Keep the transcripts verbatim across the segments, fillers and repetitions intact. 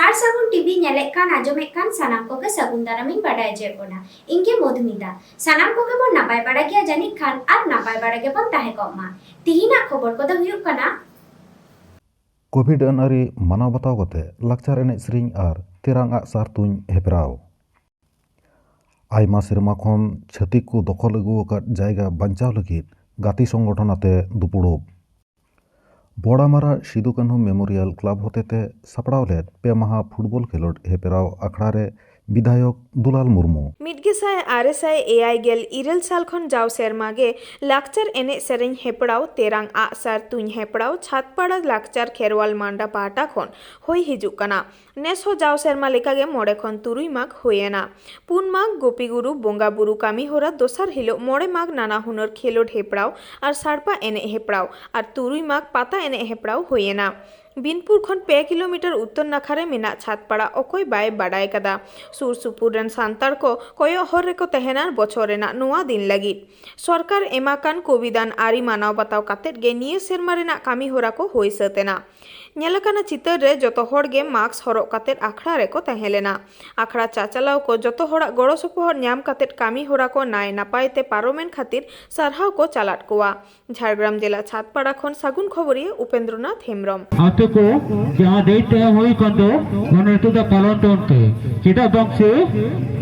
ᱟᱨ ᱥᱟᱹᱜᱩᱱ ᱴᱤᱵᱷᱤ ᱧᱮᱞᱮᱫ ᱠᱟᱱ, ᱟᱸᱡᱚᱢᱮᱫ ᱠᱟᱱ ᱥᱟᱱᱟᱢ ᱠᱚᱜᱮ ᱥᱟᱹᱜᱩᱱ ᱫᱟᱨᱟᱢᱤᱧ ᱵᱟᱰᱟᱭ ᱦᱚᱪᱚᱭᱮᱫ ᱵᱚᱱᱟ᱾ ᱤᱧ ᱜᱮ ᱢᱚᱫᱷᱩᱢᱤᱛᱟ᱾ ᱥᱟᱱᱟᱢ ᱠᱚᱜᱮ ᱵᱚᱱ ᱱᱟᱯᱟᱭ ᱵᱟᱲᱟ ᱜᱮᱭᱟ ᱡᱟᱹᱱᱤᱡ ᱠᱷᱟᱱ, ᱟᱨ ᱱᱟᱯᱟᱭ ᱵᱟᱲᱟ ᱜᱮᱵᱚᱱ ᱛᱟᱦᱮᱸ ᱠᱚᱜ ᱢᱟ᱾ ᱛᱤᱦᱤᱧᱟᱜ ᱠᱷᱚᱵᱚᱨ ᱠᱚᱫᱚ ᱦᱩᱭᱩᱜ ᱠᱟᱱᱟ᱾ ᱠᱳᱵᱷᱤᱰ ᱟᱹᱱ ᱟᱹᱨᱤ ᱢᱟᱱᱟᱣ ᱵᱟᱛᱟᱣ ᱠᱟᱛᱮ ᱞᱟᱠᱪᱟᱨ ᱮᱱᱮᱡ ᱥᱮᱨᱮᱧ ᱟᱨ ᱛᱮᱨᱟᱝ ᱟᱜ ᱥᱟᱨ ᱛᱩᱧ ᱦᱮᱯᱨᱟᱣ᱾ ᱟᱭᱢᱟ ᱥᱮᱨᱢᱟ ᱠᱷᱚᱱ ᱪᱷᱟᱹᱛᱤᱠ ᱠᱚ ᱫᱚᱠᱷᱚᱞ ᱟᱹᱜᱩ ᱟᱠᱟᱫ ᱡᱟᱭᱜᱟ ᱵᱟᱧᱪᱟᱣ ᱞᱟᱹᱜᱤᱫ ᱜᱟᱛᱮ ᱥᱚᱝᱜᱚᱴᱷᱚᱱ ᱟᱛᱮ ᱫᱩᱯᱩᱲᱩᱵ᱾ ᱵᱚᱲᱟᱢᱟᱨᱟ ᱥᱤᱫᱩ ᱠᱟᱹᱱᱦᱩ ᱢᱮᱢᱳᱨᱤᱭᱟᱞ ᱠᱞᱟᱵᱽ ᱦᱚᱛᱮᱛᱮ ᱥᱟᱯᱲᱟᱣ ᱞᱮᱫ ᱯᱮ ᱢᱟᱦᱟ ᱯᱷᱩᱴᱵᱚᱞ ᱠᱷᱮᱞᱳᱰ ᱦᱮᱯᱨᱟᱣ ᱟᱠᱷᱲᱟ ᱨᱮ ᱵᱤᱫᱷᱟᱭᱚᱠ ᱫᱩᱞᱟᱞ ᱢᱩᱨᱢᱩ᱾ ᱢᱤᱫ ᱜᱮᱥᱟᱭ ᱟᱨᱮ ᱥᱟᱭ ᱮᱭᱟᱭ ᱜᱮᱞ ᱤᱨᱟᱹᱞ ᱥᱟᱞ ᱠᱷᱚᱱ ᱡᱟᱣ ᱥᱮᱨᱢᱟ ᱜᱮ ᱞᱟᱠᱪᱟᱨ ᱮᱱᱮᱡ ᱥᱮᱨᱮᱧ ᱦᱮᱯᱨᱟᱣ ᱛᱮᱨᱟᱝ ᱟᱜ ᱥᱟᱨ ᱛᱩᱧ ᱦᱮᱯᱨᱟᱣ ᱪᱷᱟᱛᱯᱟᱲᱟ ᱞᱟᱠᱪᱟᱨ ᱠᱷᱮᱨᱣᱟᱞ ᱢᱟᱱᱰᱟ ᱯᱟᱦᱴᱟ ᱠᱷᱚᱱ ᱦᱩᱭ ᱦᱤᱡᱩᱜ ᱠᱟᱱᱟ᱾ ᱱᱮᱥ ᱦᱚᱸ ᱡᱟᱣ ᱥᱮᱨᱢᱟ ᱞᱮᱠᱟᱜᱮ ᱢᱚᱬᱮ ᱠᱷᱚᱱ ᱛᱩᱨᱩᱭ ᱢᱟᱜᱽ ᱦᱩᱭ ᱮᱱᱟ᱾ ᱯᱩᱱ ᱢᱟᱜᱽ ᱜᱳᱯᱤ ᱜᱩᱨᱩ ᱵᱚᱸᱜᱟ ᱵᱩᱨᱩ ᱠᱟᱹᱢᱤ ᱦᱚᱨᱟ, ᱫᱚᱥᱟᱨ ᱦᱤᱞᱳᱜ ᱢᱚᱬᱮ ᱢᱟᱜᱽ ᱱᱟᱱᱟ ᱦᱩᱱᱟᱹᱨ ᱠᱷᱮᱞᱳᱰ ᱦᱮᱯᱨᱟᱣ ᱟᱨ ᱥᱟᱲᱯᱟ ᱮᱱᱮᱡ ᱦᱮᱯᱨᱟᱣ ᱟᱨ ᱛᱩᱨᱩᱭ ᱢᱟᱜᱽ ᱯᱟᱛᱟ ᱮᱱᱮᱡ ᱦᱮᱯᱨᱟᱣ ᱦᱩᱭ ᱮᱱᱟ᱾ ᱵᱤᱱᱯᱩᱨ ᱠᱷᱚᱱ ᱯᱮ ᱠᱤᱞᱳᱢᱤᱴᱟᱨ ᱩᱛᱛᱚᱨ ᱱᱟᱠᱷᱟ ᱨᱮ ᱢᱮᱱᱟᱜ ᱪᱷᱟᱛᱯᱟᱲᱟ ᱚᱠᱚᱭ ᱵᱟᱭ ᱵᱟᱰᱟᱭ ᱠᱟᱫᱟ? ᱥᱩᱨ ᱥᱩᱯᱩᱨ ᱨᱮᱱ ᱥᱟᱱᱛᱟᱲ ᱠᱚ ᱠᱚᱭᱚᱜ ᱦᱚᱨ ᱨᱮᱠᱚ ᱛᱟᱦᱮᱱᱟ ᱵᱚᱪᱷᱚᱨ ᱨᱮᱱᱟᱜ ᱱᱚᱣᱟ ᱫᱤᱱ ᱞᱟᱹᱜᱤᱫ᱾ ᱥᱚᱨᱠᱟᱨ ᱮᱢᱟᱠᱟᱱ ᱠᱳᱵᱷᱤᱰ ᱟᱹᱱ ᱟᱹᱨᱤ ᱢᱟᱱᱟᱣ ᱵᱟᱛᱟᱣ ᱠᱟᱛᱮᱫ ᱜᱮ ᱱᱤᱭᱟᱹ ᱥᱮᱨᱢᱟ ᱨᱮᱱᱟᱜ ᱠᱟᱹᱢᱤ ᱦᱚᱨᱟ ᱠᱚ ᱦᱩᱭ ᱥᱟᱹᱛ ᱮᱱᱟ᱾ ᱧᱮᱞ ᱟᱠᱟᱱᱟ ᱪᱤᱛᱟᱹᱨ ᱨᱮ ᱡᱚᱛᱚ ᱦᱚᱲ ᱜᱮ ᱢᱟᱥᱠ ᱦᱚᱨᱚᱜ ᱠᱟᱛᱮᱫ ᱟᱠᱷᱲᱟ ᱨᱮᱠᱚ ᱛᱟᱦᱮᱸ ᱞᱮᱱᱟ᱾ ᱟᱠᱷᱲᱟ ᱪᱟᱪᱟᱞᱟᱣ ᱠᱚ ᱡᱚᱛᱚ ᱦᱚᱲᱟᱜ ᱜᱚᱲᱚ ᱥᱚᱯᱚᱦᱚᱫ ᱧᱟᱢ ᱠᱟᱛᱮᱫ ᱠᱟᱹᱢᱤ ᱦᱚᱨᱟ ᱠᱚ ᱱᱟᱭ ᱱᱟᱯᱟᱭ ᱛᱮ ᱯᱟᱨᱚᱢᱮᱱ ᱠᱷᱟᱹᱛᱤᱨ ᱥᱟᱨᱦᱟᱣ ᱠᱚ ᱪᱟᱞᱟᱫ ᱠᱚᱣᱟ᱾ ᱡᱷᱟᱲᱜᱨᱟᱢ ᱡᱮᱞᱟ ᱪᱷᱟᱛᱯᱟᱲᱟ ᱠᱷᱚᱱ ᱥᱟᱹᱜᱩᱱ ᱠᱷᱚᱵᱚᱨᱤᱭᱟᱹ ᱩᱯᱮᱱᱫᱨᱚᱱᱟᱛᱷ ᱦᱮᱢᱵᱽᱨᱚᱢ᱾ ᱟᱛᱳ ᱠᱚ ᱡᱟᱦᱟᱸ ᱫᱮᱡ ᱛᱟᱦᱮᱸ ᱦᱩᱭ ᱠᱟᱱ ᱫᱚ, ᱚᱱᱟ ᱱᱤᱛᱚᱜ ᱫᱚ ᱯᱟᱞᱚᱱ ᱛᱟᱵᱚᱱ ᱯᱮ᱾ ᱪᱮᱫᱟᱜ ᱵᱟᱝ ᱥᱮ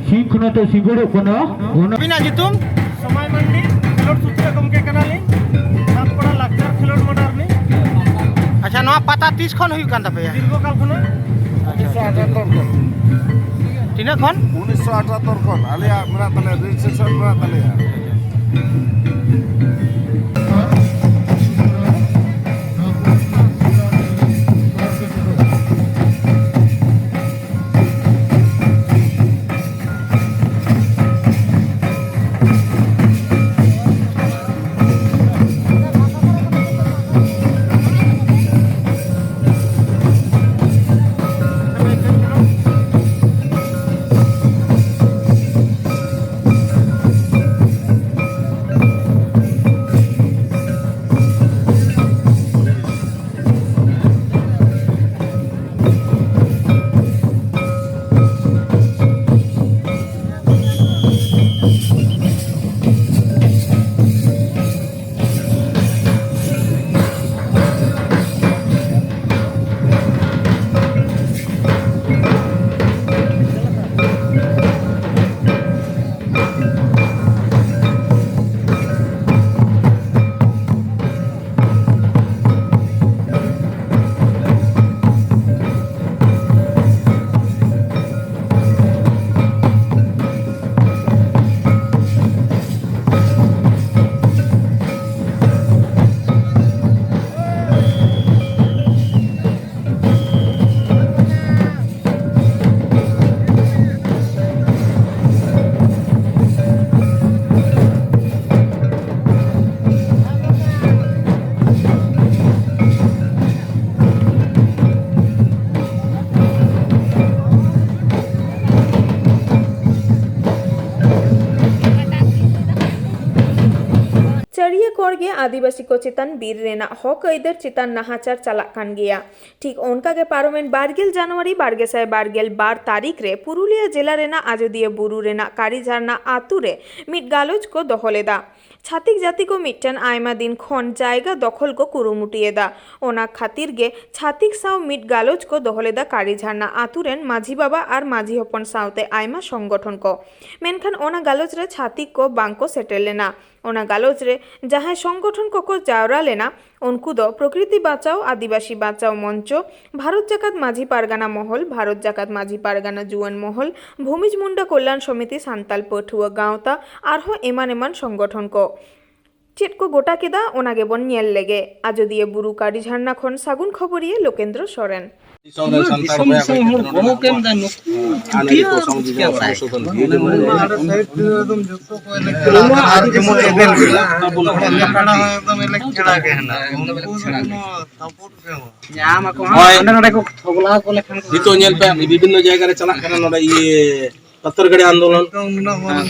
ᱥᱤᱧ ᱠᱷᱚᱱᱟᱜ ᱫᱚ ᱥᱤᱸᱜᱟᱹᱲᱚᱜ ᱠᱟᱱᱟ, ᱚᱱᱟ ᱟᱹᱵᱤᱱᱟᱜ ᱧᱩᱛᱩᱢ? ᱥᱚᱢᱟᱭ ᱢᱟᱱᱰᱤ, ᱠᱷᱮᱞᱳᱰ ᱥᱩᱛᱨᱮ ᱜᱚᱢᱠᱮ ᱠᱟᱱᱟᱞᱤᱧ᱾ ᱥᱟᱛᱯᱟᱲᱟ ᱞᱟᱠᱪᱟᱨ ᱠᱷᱮᱞᱳᱰ ᱢᱟᱰᱟ ᱨᱤᱱᱤᱡ᱾ ᱟᱪᱪᱷᱟ, ᱱᱚᱣᱟ ᱯᱟᱛᱟ ᱛᱤᱥ ᱠᱷᱚᱱ ᱦᱩᱭᱩᱜ ᱠᱟᱱ ᱛᱟᱯᱮᱭᱟ? ᱫᱤᱨᱜᱷᱚ ᱠᱟᱞ ᱠᱷᱚᱱᱟᱜ᱾ ᱩᱱᱤᱥᱥᱚ ᱟᱴᱟᱛᱛᱚᱨ ᱠᱷᱚᱱ᱾ ᱛᱤᱱᱟᱹᱜ ᱠᱷᱚᱱ? ᱩᱱᱤᱥᱥᱚ ᱟᱴᱟᱛᱛᱚᱨ ᱠᱷᱚᱱ ᱟᱞᱮᱭᱟᱜ ᱢᱮᱱᱟᱜ ᱛᱟᱞᱮᱭᱟ, ᱨᱮᱡᱤᱥᱴᱨᱮᱥᱚᱱ ᱢᱮᱱᱟᱜ ᱛᱟᱞᱮᱭᱟ᱾ ᱦᱚᱲ ᱜᱮ ᱟᱹᱫᱤᱵᱟᱹᱥᱤ ᱠᱚ ᱪᱮᱛᱟᱱ ᱵᱤᱨ ᱨᱮᱱᱟᱜ ᱦᱚᱠ ᱟᱹᱭᱫᱟᱹᱨ ᱪᱮᱛᱟᱱ ᱱᱟᱦᱟᱪᱟᱨ ᱪᱟᱞᱟᱜ ᱠᱟᱱ ᱜᱮᱭᱟ᱾ ᱴᱷᱤᱠ ᱚᱱᱠᱟ ᱜᱮ ᱯᱟᱨᱚᱢᱮᱱ ᱵᱟᱨ ᱜᱮᱞ ᱡᱟᱱᱩᱣᱟᱨᱤ ᱵᱟᱨ ᱜᱮᱥᱟᱭ ᱵᱟᱨ ᱜᱮᱞ ᱵᱟᱨ ᱛᱟᱹᱨᱤᱠᱷ ᱨᱮ ᱯᱩᱨᱩᱞᱤᱭᱟᱹ ᱡᱮᱞᱟ ᱨᱮᱱᱟᱜ ᱟᱡᱚᱫᱤᱭᱟᱹ ᱵᱩᱨᱩ ᱨᱮᱱᱟᱜ ᱠᱟᱨᱤ ᱡᱷᱟᱨᱱᱟ ᱟᱛᱳ ᱨᱮ ᱢᱤᱫ ᱜᱟᱞᱚᱪ ᱠᱚ ᱫᱚᱦᱚ ᱞᱮᱫᱟ᱾ ᱪᱷᱟᱹᱛᱤᱠ ᱡᱟᱹᱛᱤ ᱠᱚ ᱢᱤᱫᱴᱮᱱ ᱟᱭᱢᱟ ᱫᱤᱱ ᱠᱷᱚᱱ ᱡᱟᱭᱜᱟ ᱫᱚᱠᱷᱚᱞ ᱠᱚ ᱠᱩᱨᱩᱢᱩᱴᱩᱭᱮᱫᱟ᱾ ᱚᱱᱟ ᱠᱷᱟᱹᱛᱤᱨ ᱜᱮ ᱪᱷᱟᱹᱛᱤᱠ ᱥᱟᱶ ᱢᱤᱫ ᱜᱟᱞᱚᱪ ᱠᱚ ᱫᱚᱦᱚ ᱞᱮᱫᱟ ᱠᱟᱨᱤ ᱡᱷᱟᱨᱱᱟ ᱟᱛᱳ ᱨᱮᱱ ᱢᱟᱹᱡᱷᱤ ᱵᱟᱵᱟ ᱟᱨ ᱢᱟᱹᱡᱷᱤ ᱦᱚᱯᱚᱱ ᱥᱟᱶᱛᱮ ᱟᱭᱢᱟ ᱥᱚᱝᱜᱚᱴᱷᱚᱱ ᱠᱚ᱾ ᱢᱮᱱᱠᱷᱟᱱ ᱚᱱᱟ ᱜᱟᱞᱚᱪ ᱨᱮ ᱪᱷᱟᱹᱛᱤᱠ ᱠᱚ ᱵᱟᱝ ᱠᱚ ᱥᱮᱴᱮᱨ ᱞᱮᱱᱟ᱾ ᱚᱱᱟ ᱜᱟᱞᱚᱪ ᱨᱮ ᱡᱟᱦᱟᱸᱭ ᱥᱚᱝᱜᱚᱴᱷᱚᱱ ᱠᱚᱠᱚ ᱡᱟᱣᱨᱟ ᱞᱮᱱᱟ, ᱩᱱᱠᱩ ᱫᱚ ᱯᱨᱚᱠᱨᱤᱛᱤ ᱵᱟᱧᱪᱟᱣ, ᱟᱹᱫᱤᱵᱟᱹᱥᱤ ᱵᱟᱧᱪᱟᱣ ᱢᱚᱧᱪᱚ, ᱵᱷᱟᱨᱚᱛ ᱡᱟᱠᱟᱛ ᱢᱟᱹᱡᱷᱤ ᱯᱟᱨᱜᱟᱱᱟ ᱢᱚᱦᱚᱞ, ᱵᱷᱟᱨᱚᱛ ᱡᱟᱠᱟᱛ ᱢᱟᱹᱡᱷᱤ ᱯᱟᱨᱜᱟᱱᱟ ᱡᱩᱣᱟᱹᱱ ᱢᱚᱦᱚᱞ, ᱵᱷᱩᱢᱤᱡᱽ ᱢᱩᱱᱰᱟ ᱠᱚᱞᱭᱟᱱ ᱥᱚᱢᱤᱛᱤ, ᱥᱟᱱᱛᱟᱞ ᱯᱟᱹᱴᱷᱩᱣᱟᱹ ᱜᱟᱶᱛᱟ, ᱟᱨᱦᱚᱸ ᱮᱢᱟᱱ ᱮᱢᱟᱱ ᱥᱚᱝᱜᱚᱴᱷᱚᱱ ᱠᱚ᱾ ᱪᱮᱫ ᱠᱚ ᱜᱚᱴᱟ ᱠᱮᱫᱟ, ᱚᱱᱟ ᱜᱮᱵᱚᱱ ᱧᱮᱞ ᱞᱮᱜᱮ᱾ ᱟᱡᱚᱫᱤᱭᱟᱹ ᱵᱩᱨᱩ ᱠᱟᱨᱤ ᱡᱷᱟᱨᱱᱟ ᱠᱷᱚᱱ ᱥᱟᱹᱜᱩᱱ ᱠᱷᱚᱵᱚᱨᱤᱭᱟᱹ ᱞᱳᱠᱮᱱᱫᱨᱚ ᱥᱚᱨᱮᱱ᱾ ᱫᱤᱥᱚᱢ ᱨᱮᱱ ᱥᱟᱱᱛᱟᱲ ᱵᱚᱭᱦᱟ ᱠᱚ ᱡᱟᱛᱮ ᱱᱚᱰᱮᱱᱟᱜ ᱟᱹᱱ ᱟᱹᱨᱤ ᱠᱚ ᱥᱚᱝᱵᱤᱫᱷᱟᱱ ᱥᱚᱝᱥᱳᱫᱷᱚᱱ ᱦᱩᱭᱩᱜ ᱢᱟ᱾ ᱟᱨ ᱡᱮᱢᱚᱱ ᱮᱵᱮᱞ ᱜᱮ᱾ ᱟᱵᱚ ᱞᱮᱠᱟᱱ ᱦᱚᱲ ᱮᱠᱫᱚᱢ ᱮᱞᱮᱠ ᱪᱷᱟᱲᱟ ᱜᱮ ᱦᱮᱱᱟᱜ᱾ ᱩᱱᱠᱩ ᱫᱚ ᱠᱳᱱᱳ support ᱜᱮ ᱵᱟᱝ᱾ ᱧᱟᱢ ᱟᱠᱚ ᱦᱟᱸᱜ, ᱦᱳᱭ᱾ ᱦᱟᱸᱰᱮ ᱱᱟᱰᱮ ᱠᱚ ᱛᱷᱚᱜᱞᱟᱣ ᱠᱚ ᱞᱮᱠᱷᱟᱱ ᱠᱚ᱾ ᱱᱤᱛᱚᱜ ᱧᱮᱞ ᱯᱮ, ᱵᱤᱵᱷᱤᱱᱱᱚ ᱡᱟᱭᱜᱟ ᱨᱮ ᱪᱟᱞᱟᱜ ᱠᱟᱱᱟ ᱱᱚᱰᱮ ᱤᱭᱟᱹ ᱯᱟᱛᱷᱚᱨ ᱜᱟᱹᱰᱤ ᱟᱱᱫᱳᱞᱚᱱ᱾ ᱱᱤᱛᱚᱝ ᱩᱱᱟᱹᱜ ᱦᱚᱲ ᱦᱮᱸ?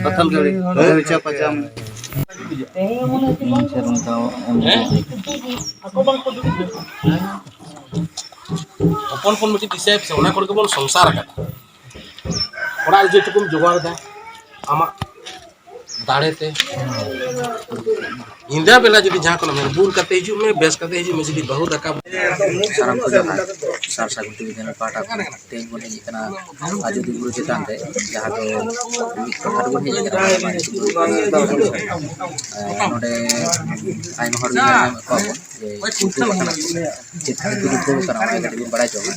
ᱯᱟᱛᱷᱚᱨ ᱜᱟᱹᱰᱤ᱾ ᱦᱮᱸ? ᱪᱟ ᱯᱟᱪᱟᱢ᱾ ᱤᱧ ᱥᱮᱨ ᱚᱱᱠᱟ ᱮᱢ ᱦᱮᱸ? ᱦᱚᱯᱚᱱ ᱦᱚᱯᱚᱱ ᱢᱤᱫᱴᱤᱡ ᱫᱤᱥᱟᱹᱭ ᱯᱮᱥᱮ, ᱚᱱᱟ ᱠᱚᱨᱮ ᱜᱮᱵᱚᱱ ᱥᱚᱝᱥᱟᱨ ᱟᱠᱟᱫᱟ᱾ ᱚᱲᱟᱜ ᱨᱮ ᱡᱮᱴᱩᱠᱩᱢ ᱡᱚᱜᱟᱲ ᱮᱫᱟ, ᱟᱢᱟᱜ ᱫᱟᱲᱮᱛᱮ᱾ ᱧᱤᱫᱟᱹ ᱵᱮᱞᱟ ᱡᱩᱫᱤ ᱡᱟᱦᱟᱸ ᱠᱷᱚᱱ ᱢᱮᱱ, ᱵᱩᱞ ᱠᱟᱛᱮ ᱦᱤᱡᱩᱜ ᱢᱮ, ᱵᱮᱥ ᱠᱟᱛᱮ ᱦᱤᱡᱩᱜ ᱢᱮ, ᱡᱩᱫᱤ ᱵᱟᱹᱦᱩ ᱫᱟᱠᱟ᱾ ᱥᱟᱱᱟᱢ ᱠᱚ ᱡᱚᱦᱟᱨ, ᱥᱟᱨ ᱥᱟᱹᱜᱩᱱ ᱴᱤᱵᱷᱤ ᱪᱮᱱᱮᱞ ᱯᱟᱦᱴᱟ ᱠᱷᱚᱱ ᱛᱮᱦᱮᱧ ᱵᱚᱱ ᱦᱮᱡ ᱟᱠᱟᱱᱟ ᱟᱡᱚᱫᱤᱭᱟᱹ ᱵᱩᱨᱩ ᱪᱮᱛᱟᱱ ᱨᱮ, ᱡᱟᱦᱟᱸ ᱫᱚ ᱢᱤᱫ ᱴᱚᱴᱷᱟ ᱨᱮᱵᱚᱱ ᱦᱮᱡ ᱟᱠᱟᱱᱟ, ᱱᱚᱰᱮ ᱟᱭᱢᱟ ᱦᱚᱲ ᱜᱮ ᱧᱮᱞ ᱧᱟᱢᱮᱫ ᱠᱚᱣᱟ ᱵᱚᱱ ᱡᱮ ᱪᱮᱫ ᱠᱷᱟᱹᱛᱤᱨ ᱠᱚ ᱩᱫᱩᱜ ᱠᱟᱱᱟ, ᱚᱱᱟ ᱠᱟᱹᱴᱤᱡ ᱵᱚᱱ ᱵᱟᱲᱟᱭ ᱡᱚᱝᱟ᱾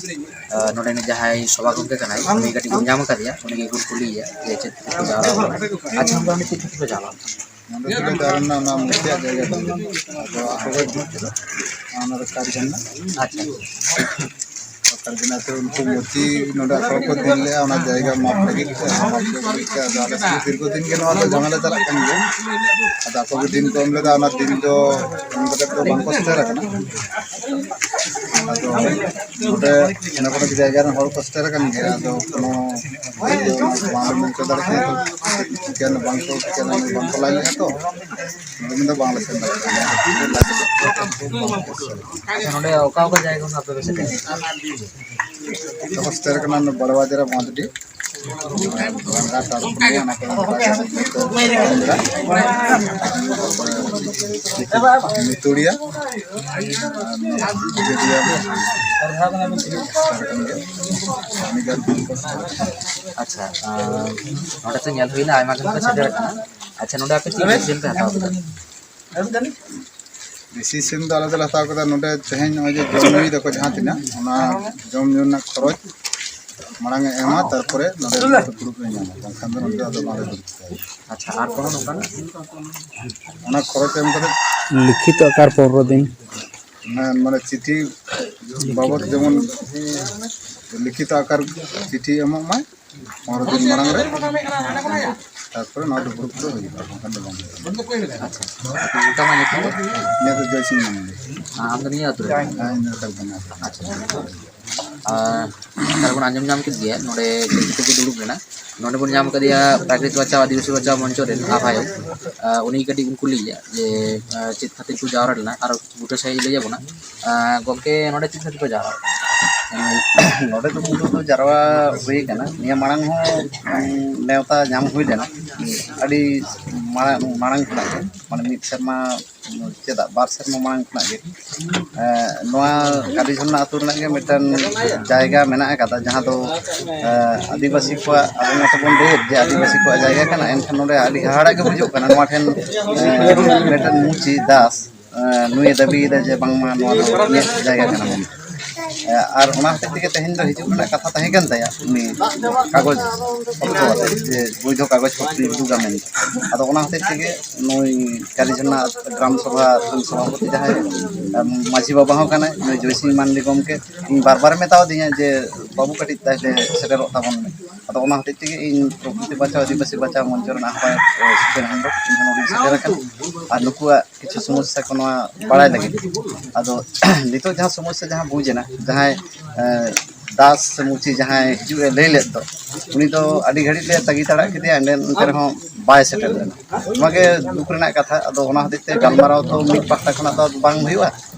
ᱟᱨ ᱱᱚᱰᱮ ᱡᱟᱦᱟᱸᱭ ᱥᱚᱵᱷᱟ ᱜᱚᱢᱠᱮ ᱠᱟᱱᱟᱭ, ᱩᱱᱤ ᱠᱟᱹᱴᱤᱡ ᱵᱚᱱ ᱧᱟᱢ ᱟᱠᱟᱫᱮᱭᱟ, ᱩᱱᱤ ᱜᱮ ᱵᱚᱱ ᱠᱩᱞᱤᱭᱮᱭᱟ ᱡᱮ ᱪᱮᱫ ᱠᱷᱟᱹᱛᱤᱨ ᱠᱚ ᱡᱟᱣᱨᱟ ᱟᱠᱟᱱᱟ᱾ ᱟᱪᱪᱷᱟ, ᱱᱚᱰᱮ ᱫᱚ ᱪᱮᱫ ᱠᱷᱟᱹᱛᱤᱨ ᱯᱮ ᱡᱟᱣᱨᱟ ᱞᱮᱱᱟ? ᱱᱚᱣᱟ, ᱱᱚᱣᱟ ᱢᱩᱪᱟᱹᱫ ᱡᱟᱭᱜᱟ ᱠᱟᱱ ᱜᱮᱭᱟ᱾ ᱟᱫᱚ ᱟᱠᱚ ᱠᱚ ᱤᱫᱤ ᱠᱮᱫᱟ᱾ ᱚᱱᱟ ᱫᱚ ᱠᱟᱨ ᱡᱷᱟᱨᱱᱟ᱾ ᱟᱪᱪᱷᱟ᱾ ᱠᱟᱨ ᱡᱷᱟᱨᱱᱟ ᱛᱮ ᱩᱱᱠᱩ ᱢᱩᱨᱛᱤ ᱱᱚᱰᱮ ᱟᱠᱚ ᱠᱚ ᱫᱤᱱ ᱞᱮᱜᱼᱟ, ᱚᱱᱟ ᱡᱟᱭᱜᱟ ᱢᱟᱯ ᱞᱟᱹᱜᱤᱫ ᱛᱮ᱾ ᱟᱫᱚ ᱟᱞᱮ ᱥᱮᱫ ᱫᱤᱨᱜᱷᱚ ᱫᱤᱱ ᱜᱮ ᱱᱚᱣᱟ ᱫᱚ ᱡᱷᱟᱢᱮᱞᱟ ᱪᱟᱞᱟᱜ ᱠᱟᱱ ᱜᱮᱭᱟ᱾ ᱟᱫᱚ ᱟᱠᱚ ᱜᱮ ᱫᱤᱱ ᱠᱚ ᱮᱢ ᱞᱮᱫᱟ, ᱚᱱᱟ ᱫᱤᱱ ᱫᱚ ᱮᱢ ᱠᱟᱛᱮ ᱫᱚ ᱵᱟᱝ ᱠᱚ ᱥᱮᱴᱮᱨ ᱟᱠᱟᱱᱟ᱾ ᱟᱫᱚ ᱱᱚᱰᱮ ᱚᱱᱟ ᱠᱚᱨᱮ ᱡᱟᱭᱜᱟ ᱨᱮᱱ ᱦᱚᱲ ᱠᱚ ᱥᱮᱴᱮᱨ ᱟᱠᱟᱱ ᱜᱮᱭᱟ, ᱟᱫᱚ ᱠᱳᱱᱳ ᱵᱟᱝ ᱞᱮ ᱢᱮᱱ ᱦᱚᱪᱚ ᱫᱟᱲᱮ ᱠᱮᱫᱟ᱾ ᱪᱤᱠᱟᱹ ᱵᱟᱝ ᱠᱚ, ᱪᱤᱠᱟᱹ ᱵᱟᱝ ᱠᱚ ᱞᱟᱹᱭ ᱞᱮᱫᱼᱟ ᱛᱚ᱾ ᱱᱚᱰᱮ ᱫᱚ ᱵᱟᱝᱞᱮ ᱥᱮᱱ ᱫᱟᱲᱮᱭᱟᱜᱼᱟ᱾ ᱟᱪᱪᱷᱟ, ᱱᱚᱰᱮ ᱚᱠᱟ ᱚᱠᱟ ᱡᱟᱭᱜᱟ ᱠᱷᱚᱱ ᱟᱯᱮ ᱯᱮ ᱥᱮᱴᱮᱨ ᱠᱟᱱᱟ? ᱟᱵᱚ ᱥᱮᱴᱮᱨ ᱠᱟᱱᱟ ᱵᱟᱲᱣᱟᱡᱟᱨᱟ ᱵᱟᱸᱫᱷᱰᱤ, ᱜᱟᱝᱜᱟ ᱴᱟᱲ ᱯᱩᱱᱭᱟ, ᱚᱱᱟ ᱠᱚᱨᱮ ᱢᱤᱛᱩᱲᱤᱭᱟ, ᱟᱪᱪᱷᱟ, ᱟᱨ ᱱᱚᱰᱮ ᱛᱚ ᱧᱮᱞ ᱦᱩᱭᱱᱟ ᱟᱭᱢᱟ ᱜᱟᱱ ᱯᱮ ᱥᱮᱴᱮᱨ ᱟᱠᱟᱱᱟ᱾ ᱟᱪᱪᱷᱟ, ᱱᱚᱰᱮ ᱟᱯᱮ ᱪᱮᱫ ᱰᱤᱥᱤᱥᱮᱱ ᱯᱮ ᱦᱟᱛᱟᱣ ᱠᱮᱫᱟ? ᱰᱤᱥᱤᱥᱮᱱ ᱫᱚ ᱟᱞᱮ ᱫᱚᱞᱮ ᱦᱟᱛᱟᱣ ᱠᱮᱫᱟ, ᱱᱚᱰᱮ ᱛᱮᱦᱮᱧ ᱱᱚᱜᱼᱚᱭ ᱡᱮ ᱡᱚᱢ ᱧᱩᱭ ᱫᱟᱠᱚ ᱡᱟᱦᱟᱸ ᱛᱤᱱᱟᱹᱜ, ᱚᱱᱟ ᱡᱚᱢ ᱧᱩ ᱨᱮᱱᱟᱜ ᱠᱷᱚᱨᱚᱪ ᱢᱟᱲᱟᱝ ᱮ ᱮᱢᱟ, ᱛᱟᱨᱯᱚᱨᱮ ᱱᱚᱰᱮ ᱫᱩᱲᱩᱵ ᱞᱮ ᱧᱟᱢᱟ, ᱵᱟᱝᱠᱷᱟᱱ ᱫᱚ ᱱᱚᱰᱮ ᱟᱫᱚ ᱵᱟᱞᱮ ᱫᱩᱲᱩᱵ ᱠᱮᱭᱟ᱾ ᱟᱪᱪᱷᱟ, ᱟᱨ ᱠᱳᱱᱳ ᱱᱚᱝᱠᱟᱱ? ᱚᱱᱟ ᱠᱷᱚᱨᱚᱪ ᱮᱢ ᱠᱟᱛᱮ ᱞᱤᱠᱷᱤᱛ ᱟᱠᱟᱨ ᱯᱚᱱᱨᱚ ᱫᱤᱱ᱾ ᱦᱮᱸ, ᱢᱟᱱᱮ ᱪᱤᱴᱷᱤ ᱵᱟᱵᱚᱫ ᱡᱮᱢᱚᱱ ᱞᱤᱠᱷᱤᱛ ᱟᱠᱟᱨ ᱪᱤᱴᱷᱤ ᱮᱢᱚᱜ ᱢᱟᱭ ᱯᱚᱱᱨᱚ ᱫᱤᱱ ᱢᱟᱲᱟᱝ ᱨᱮ, ᱛᱟᱨᱯᱚᱨᱮ ᱱᱚᱣᱟ ᱫᱩᱯᱲᱩᱵ ᱫᱚ ᱦᱩᱭᱩᱜᱼᱟ, ᱵᱟᱝᱠᱷᱟᱱ ᱫᱚ ᱵᱟᱝ ᱦᱩᱭᱩᱜᱼᱟ᱾ ᱟᱪᱪᱷᱟ, ᱚᱱᱠᱟ ᱢᱟ ᱧᱩᱛᱩᱢ ᱫᱚ? ᱤᱧᱟᱹᱜ ᱫᱚ ᱡᱚᱭ ᱥᱤᱝ ᱢᱟᱱᱰᱤ᱾ ᱟᱢ ᱫᱚ ᱱᱤᱭᱟᱹ ᱟᱹᱛᱩ ᱨᱮ? ᱦᱮᱸ, ᱤᱧ ᱫᱚ ᱠᱟᱞᱯᱚᱱᱟ᱾ ᱟᱪᱪᱷᱟ, ᱟᱨ ᱵᱚᱱ ᱟᱸᱡᱚᱢ ᱧᱟᱢ ᱠᱮᱫ ᱜᱮᱭᱟ, ᱱᱚᱰᱮ ᱪᱮᱫ ᱠᱚ ᱫᱩᱲᱩᱵ ᱞᱮᱱᱟ᱾ ᱱᱚᱰᱮ ᱵᱚᱱ ᱧᱟᱢ ᱠᱟᱫᱮᱭᱟ ᱯᱨᱟᱠᱨᱤᱛ ᱵᱟᱧᱪᱟᱣ ᱟᱹᱫᱤᱵᱟᱹᱥᱤ ᱵᱟᱧᱪᱟᱣ ᱢᱚᱧᱪᱚ ᱨᱮᱱ ᱟᱦᱟᱭᱚ᱾ ᱟᱨ ᱩᱱᱤ ᱠᱟᱹᱴᱤᱡ ᱵᱚᱱ ᱠᱩᱞᱤᱭᱮᱭᱟ ᱡᱮ, ᱟᱨ ᱪᱮᱫ ᱠᱷᱟᱹᱛᱤᱨ ᱠᱚ ᱡᱟᱣᱨᱟ ᱞᱮᱱᱟ, ᱟᱨ ᱵᱩᱴᱟᱹ ᱥᱟᱺᱦᱤᱡ ᱞᱟᱹᱭ ᱟᱵᱚᱱᱟ᱾ ᱟᱨ ᱜᱚᱢᱠᱮ, ᱱᱚᱰᱮ ᱪᱮᱫ ᱠᱷᱟᱹᱛᱤᱨ ᱠᱚ ᱡᱟᱣᱨᱟ? ᱱᱚᱰᱮ ᱫᱚ ᱢᱩᱞᱚᱛᱚ ᱡᱟᱨᱣᱟ ᱦᱩᱭ ᱠᱟᱱᱟ᱾ ᱱᱤᱭᱟᱹ ᱢᱟᱲᱟᱝ ᱦᱚᱸ, ᱩᱸ, ᱱᱮᱣᱛᱟ ᱧᱟᱢ ᱦᱩᱭ ᱞᱮᱱᱟ, ᱟᱹᱰᱤ ᱢᱟᱲᱟᱝ, ᱢᱟᱲᱟᱝ ᱠᱷᱚᱱᱟᱜ ᱜᱮ, ᱢᱟᱱᱮ ᱢᱤᱫ ᱥᱮᱨᱢᱟ, ᱪᱮᱫᱟᱜ, ᱵᱟᱨ ᱥᱮᱨᱢᱟ ᱢᱟᱲᱟᱝ ᱠᱷᱚᱱᱟᱜ ᱜᱮ᱾ ᱮᱸ, ᱱᱚᱣᱟ ᱠᱟᱞᱤ ᱡᱷᱚᱨᱱᱟ ᱟᱹᱛᱩ ᱨᱮᱱᱟᱜ ᱜᱮ ᱢᱤᱫᱴᱟᱝ ᱡᱟᱭᱜᱟ ᱢᱮᱱᱟᱜ ᱟᱠᱟᱫᱟ, ᱡᱟᱦᱟᱸ ᱫᱚ, ᱮᱸ, ᱟᱹᱫᱤᱵᱟᱹᱥᱤ ᱠᱚᱣᱟᱜ, ᱟᱵᱚ ᱢᱟᱛᱚ ᱵᱚᱱ ᱞᱟᱹᱭᱮᱫ ᱡᱮ ᱟᱹᱫᱤᱵᱟᱹᱥᱤ ᱠᱚᱣᱟᱜ ᱡᱟᱭᱜᱟ ᱠᱟᱱᱟ, ᱮᱱᱠᱷᱟᱱ ᱱᱚᱰᱮ ᱟᱹᱰᱤ ᱦᱟᱦᱟᱲᱟᱜ ᱜᱮ ᱵᱩᱡᱩᱜ ᱠᱟᱱᱟ᱾ ᱱᱚᱣᱟ ᱴᱷᱮᱱ, ᱮᱸ, ᱢᱤᱫᱴᱮᱱ ᱢᱩᱪᱤ ᱫᱟᱥ, ᱮᱸ, ᱱᱩᱭᱮ ᱫᱟᱹᱵᱤᱭᱮᱫᱟ ᱡᱮ ᱵᱟᱝᱢᱟ ᱱᱚᱣᱟ ᱫᱚ ᱤᱧᱟᱹᱜ ᱡᱟᱭᱜᱟ ᱠᱟᱱᱟ ᱢᱮᱱᱛᱮ᱾ ᱮᱸ, ᱟᱨ ᱚᱱᱟ ᱦᱚᱛᱮᱡ ᱛᱮᱜᱮ ᱛᱮᱦᱮᱧ ᱫᱚ ᱦᱤᱡᱩᱜ ᱨᱮᱱᱟᱜ ᱠᱟᱛᱷᱟ ᱛᱟᱦᱮᱸ ᱠᱟᱱ ᱛᱟᱭᱟ, ᱩᱱᱤ ᱠᱟᱜᱚᱡᱽ ᱯᱚᱛᱨᱚ ᱟᱛᱮ, ᱡᱮ ᱵᱳᱭᱫᱷᱚ ᱠᱟᱜᱚᱡᱽ ᱯᱚᱛᱨᱚ ᱩᱫᱩᱜᱟ ᱢᱮᱱᱛᱮ᱾ ᱟᱫᱚ ᱚᱱᱟ ᱦᱚᱛᱮᱡ ᱛᱮᱜᱮ ᱱᱩᱭ ᱠᱟᱞᱤ ᱡᱷᱚᱨᱱᱟ ᱜᱨᱟᱢ ᱥᱚᱵᱷᱟ ᱨᱮᱱ ᱥᱚᱵᱷᱟᱯᱚᱛᱤ ᱡᱟᱦᱟᱸᱭ, ᱮᱸ, ᱢᱟᱹᱡᱷᱤ ᱵᱟᱵᱟ ᱦᱚᱸ ᱠᱟᱱᱟᱭ, ᱱᱩᱭ ᱡᱚᱭᱥᱤᱝ ᱢᱟᱱᱰᱤ ᱜᱚᱢᱠᱮ, ᱤᱧ ᱵᱟᱨ ᱵᱟᱨᱮ ᱢᱮᱛᱟᱣ ᱫᱤᱧᱟ ᱡᱮ, "ᱵᱟᱹᱵᱩ, ᱠᱟᱹᱴᱤᱡ ᱛᱟᱦᱞᱮ ᱥᱮᱴᱮᱨᱚᱜ ᱛᱟᱵᱚᱱ ᱢᱮ᱾" ᱟᱫᱚ ᱚᱱᱟ ᱦᱚᱛᱮᱡ ᱛᱮᱜᱮ ᱤᱧ ᱯᱨᱚᱠᱨᱤᱛᱤ ᱵᱟᱧᱪᱟᱣ ᱟᱹᱫᱤᱵᱟᱹᱥᱤ ᱵᱟᱧᱪᱟᱣ ᱢᱚᱧᱪᱚ ᱨᱮᱱ ᱟᱦᱵᱟᱭᱚᱠ, ᱮ, ᱥᱩᱠᱷᱮᱱ ᱦᱮᱢᱵᱨᱚᱢ, ᱤᱧ ᱦᱚᱸ ᱱᱚᱰᱮᱧ ᱥᱮᱴᱮᱨ ᱟᱠᱟᱱᱟ᱾ ᱟᱨ ᱱᱩᱠᱩᱣᱟᱜ ᱠᱤᱪᱷᱩ ᱥᱚᱢᱚᱥᱥᱟ ᱠᱚ ᱱᱚᱣᱟ ᱵᱟᱲᱟᱭ ᱞᱟᱹᱜᱤᱫ᱾ ᱟᱫᱚ ᱱᱤᱛᱚᱜ ᱡᱟᱦᱟᱸ ᱥᱚᱢᱚᱥᱥᱟ ᱡᱟᱦᱟᱸ ᱵᱩᱡᱽ ᱮᱱᱟ, ᱡᱟᱦᱟᱸᱭ, ᱮ, ᱫᱟᱥ ᱥᱮ ᱢᱩᱪᱤ ᱡᱟᱦᱟᱸᱭ ᱦᱤᱡᱩᱜ ᱮ ᱞᱟᱹᱭ ᱞᱮᱫ ᱫᱚ, ᱩᱱᱤ ᱫᱚ ᱟᱹᱰᱤ ᱜᱷᱟᱹᱲᱤᱡ ᱞᱮ ᱛᱟᱺᱜᱤ ᱛᱟᱲᱟᱜ ᱠᱮᱫᱮᱭᱟ, ᱮᱱᱛᱮ ᱨᱮᱦᱚᱸ ᱵᱟᱭ ᱥᱮᱴᱮᱨ ᱞᱮᱱᱟ᱾ ᱱᱚᱣᱟ ᱜᱮ ᱫᱩᱠ ᱨᱮᱱᱟᱜ ᱠᱟᱛᱷᱟ᱾ ᱟᱫᱚ ᱚᱱᱟ ᱦᱚᱛᱮᱡ ᱛᱮ ᱜᱟᱞᱢᱟᱨᱟᱣ ᱛᱚ ᱢᱤᱫ ᱯᱟᱦᱴᱟ ᱠᱷᱚᱱᱟᱜ ᱫᱚ ᱵᱟᱝ ᱦᱩᱭᱩᱜᱼᱟ,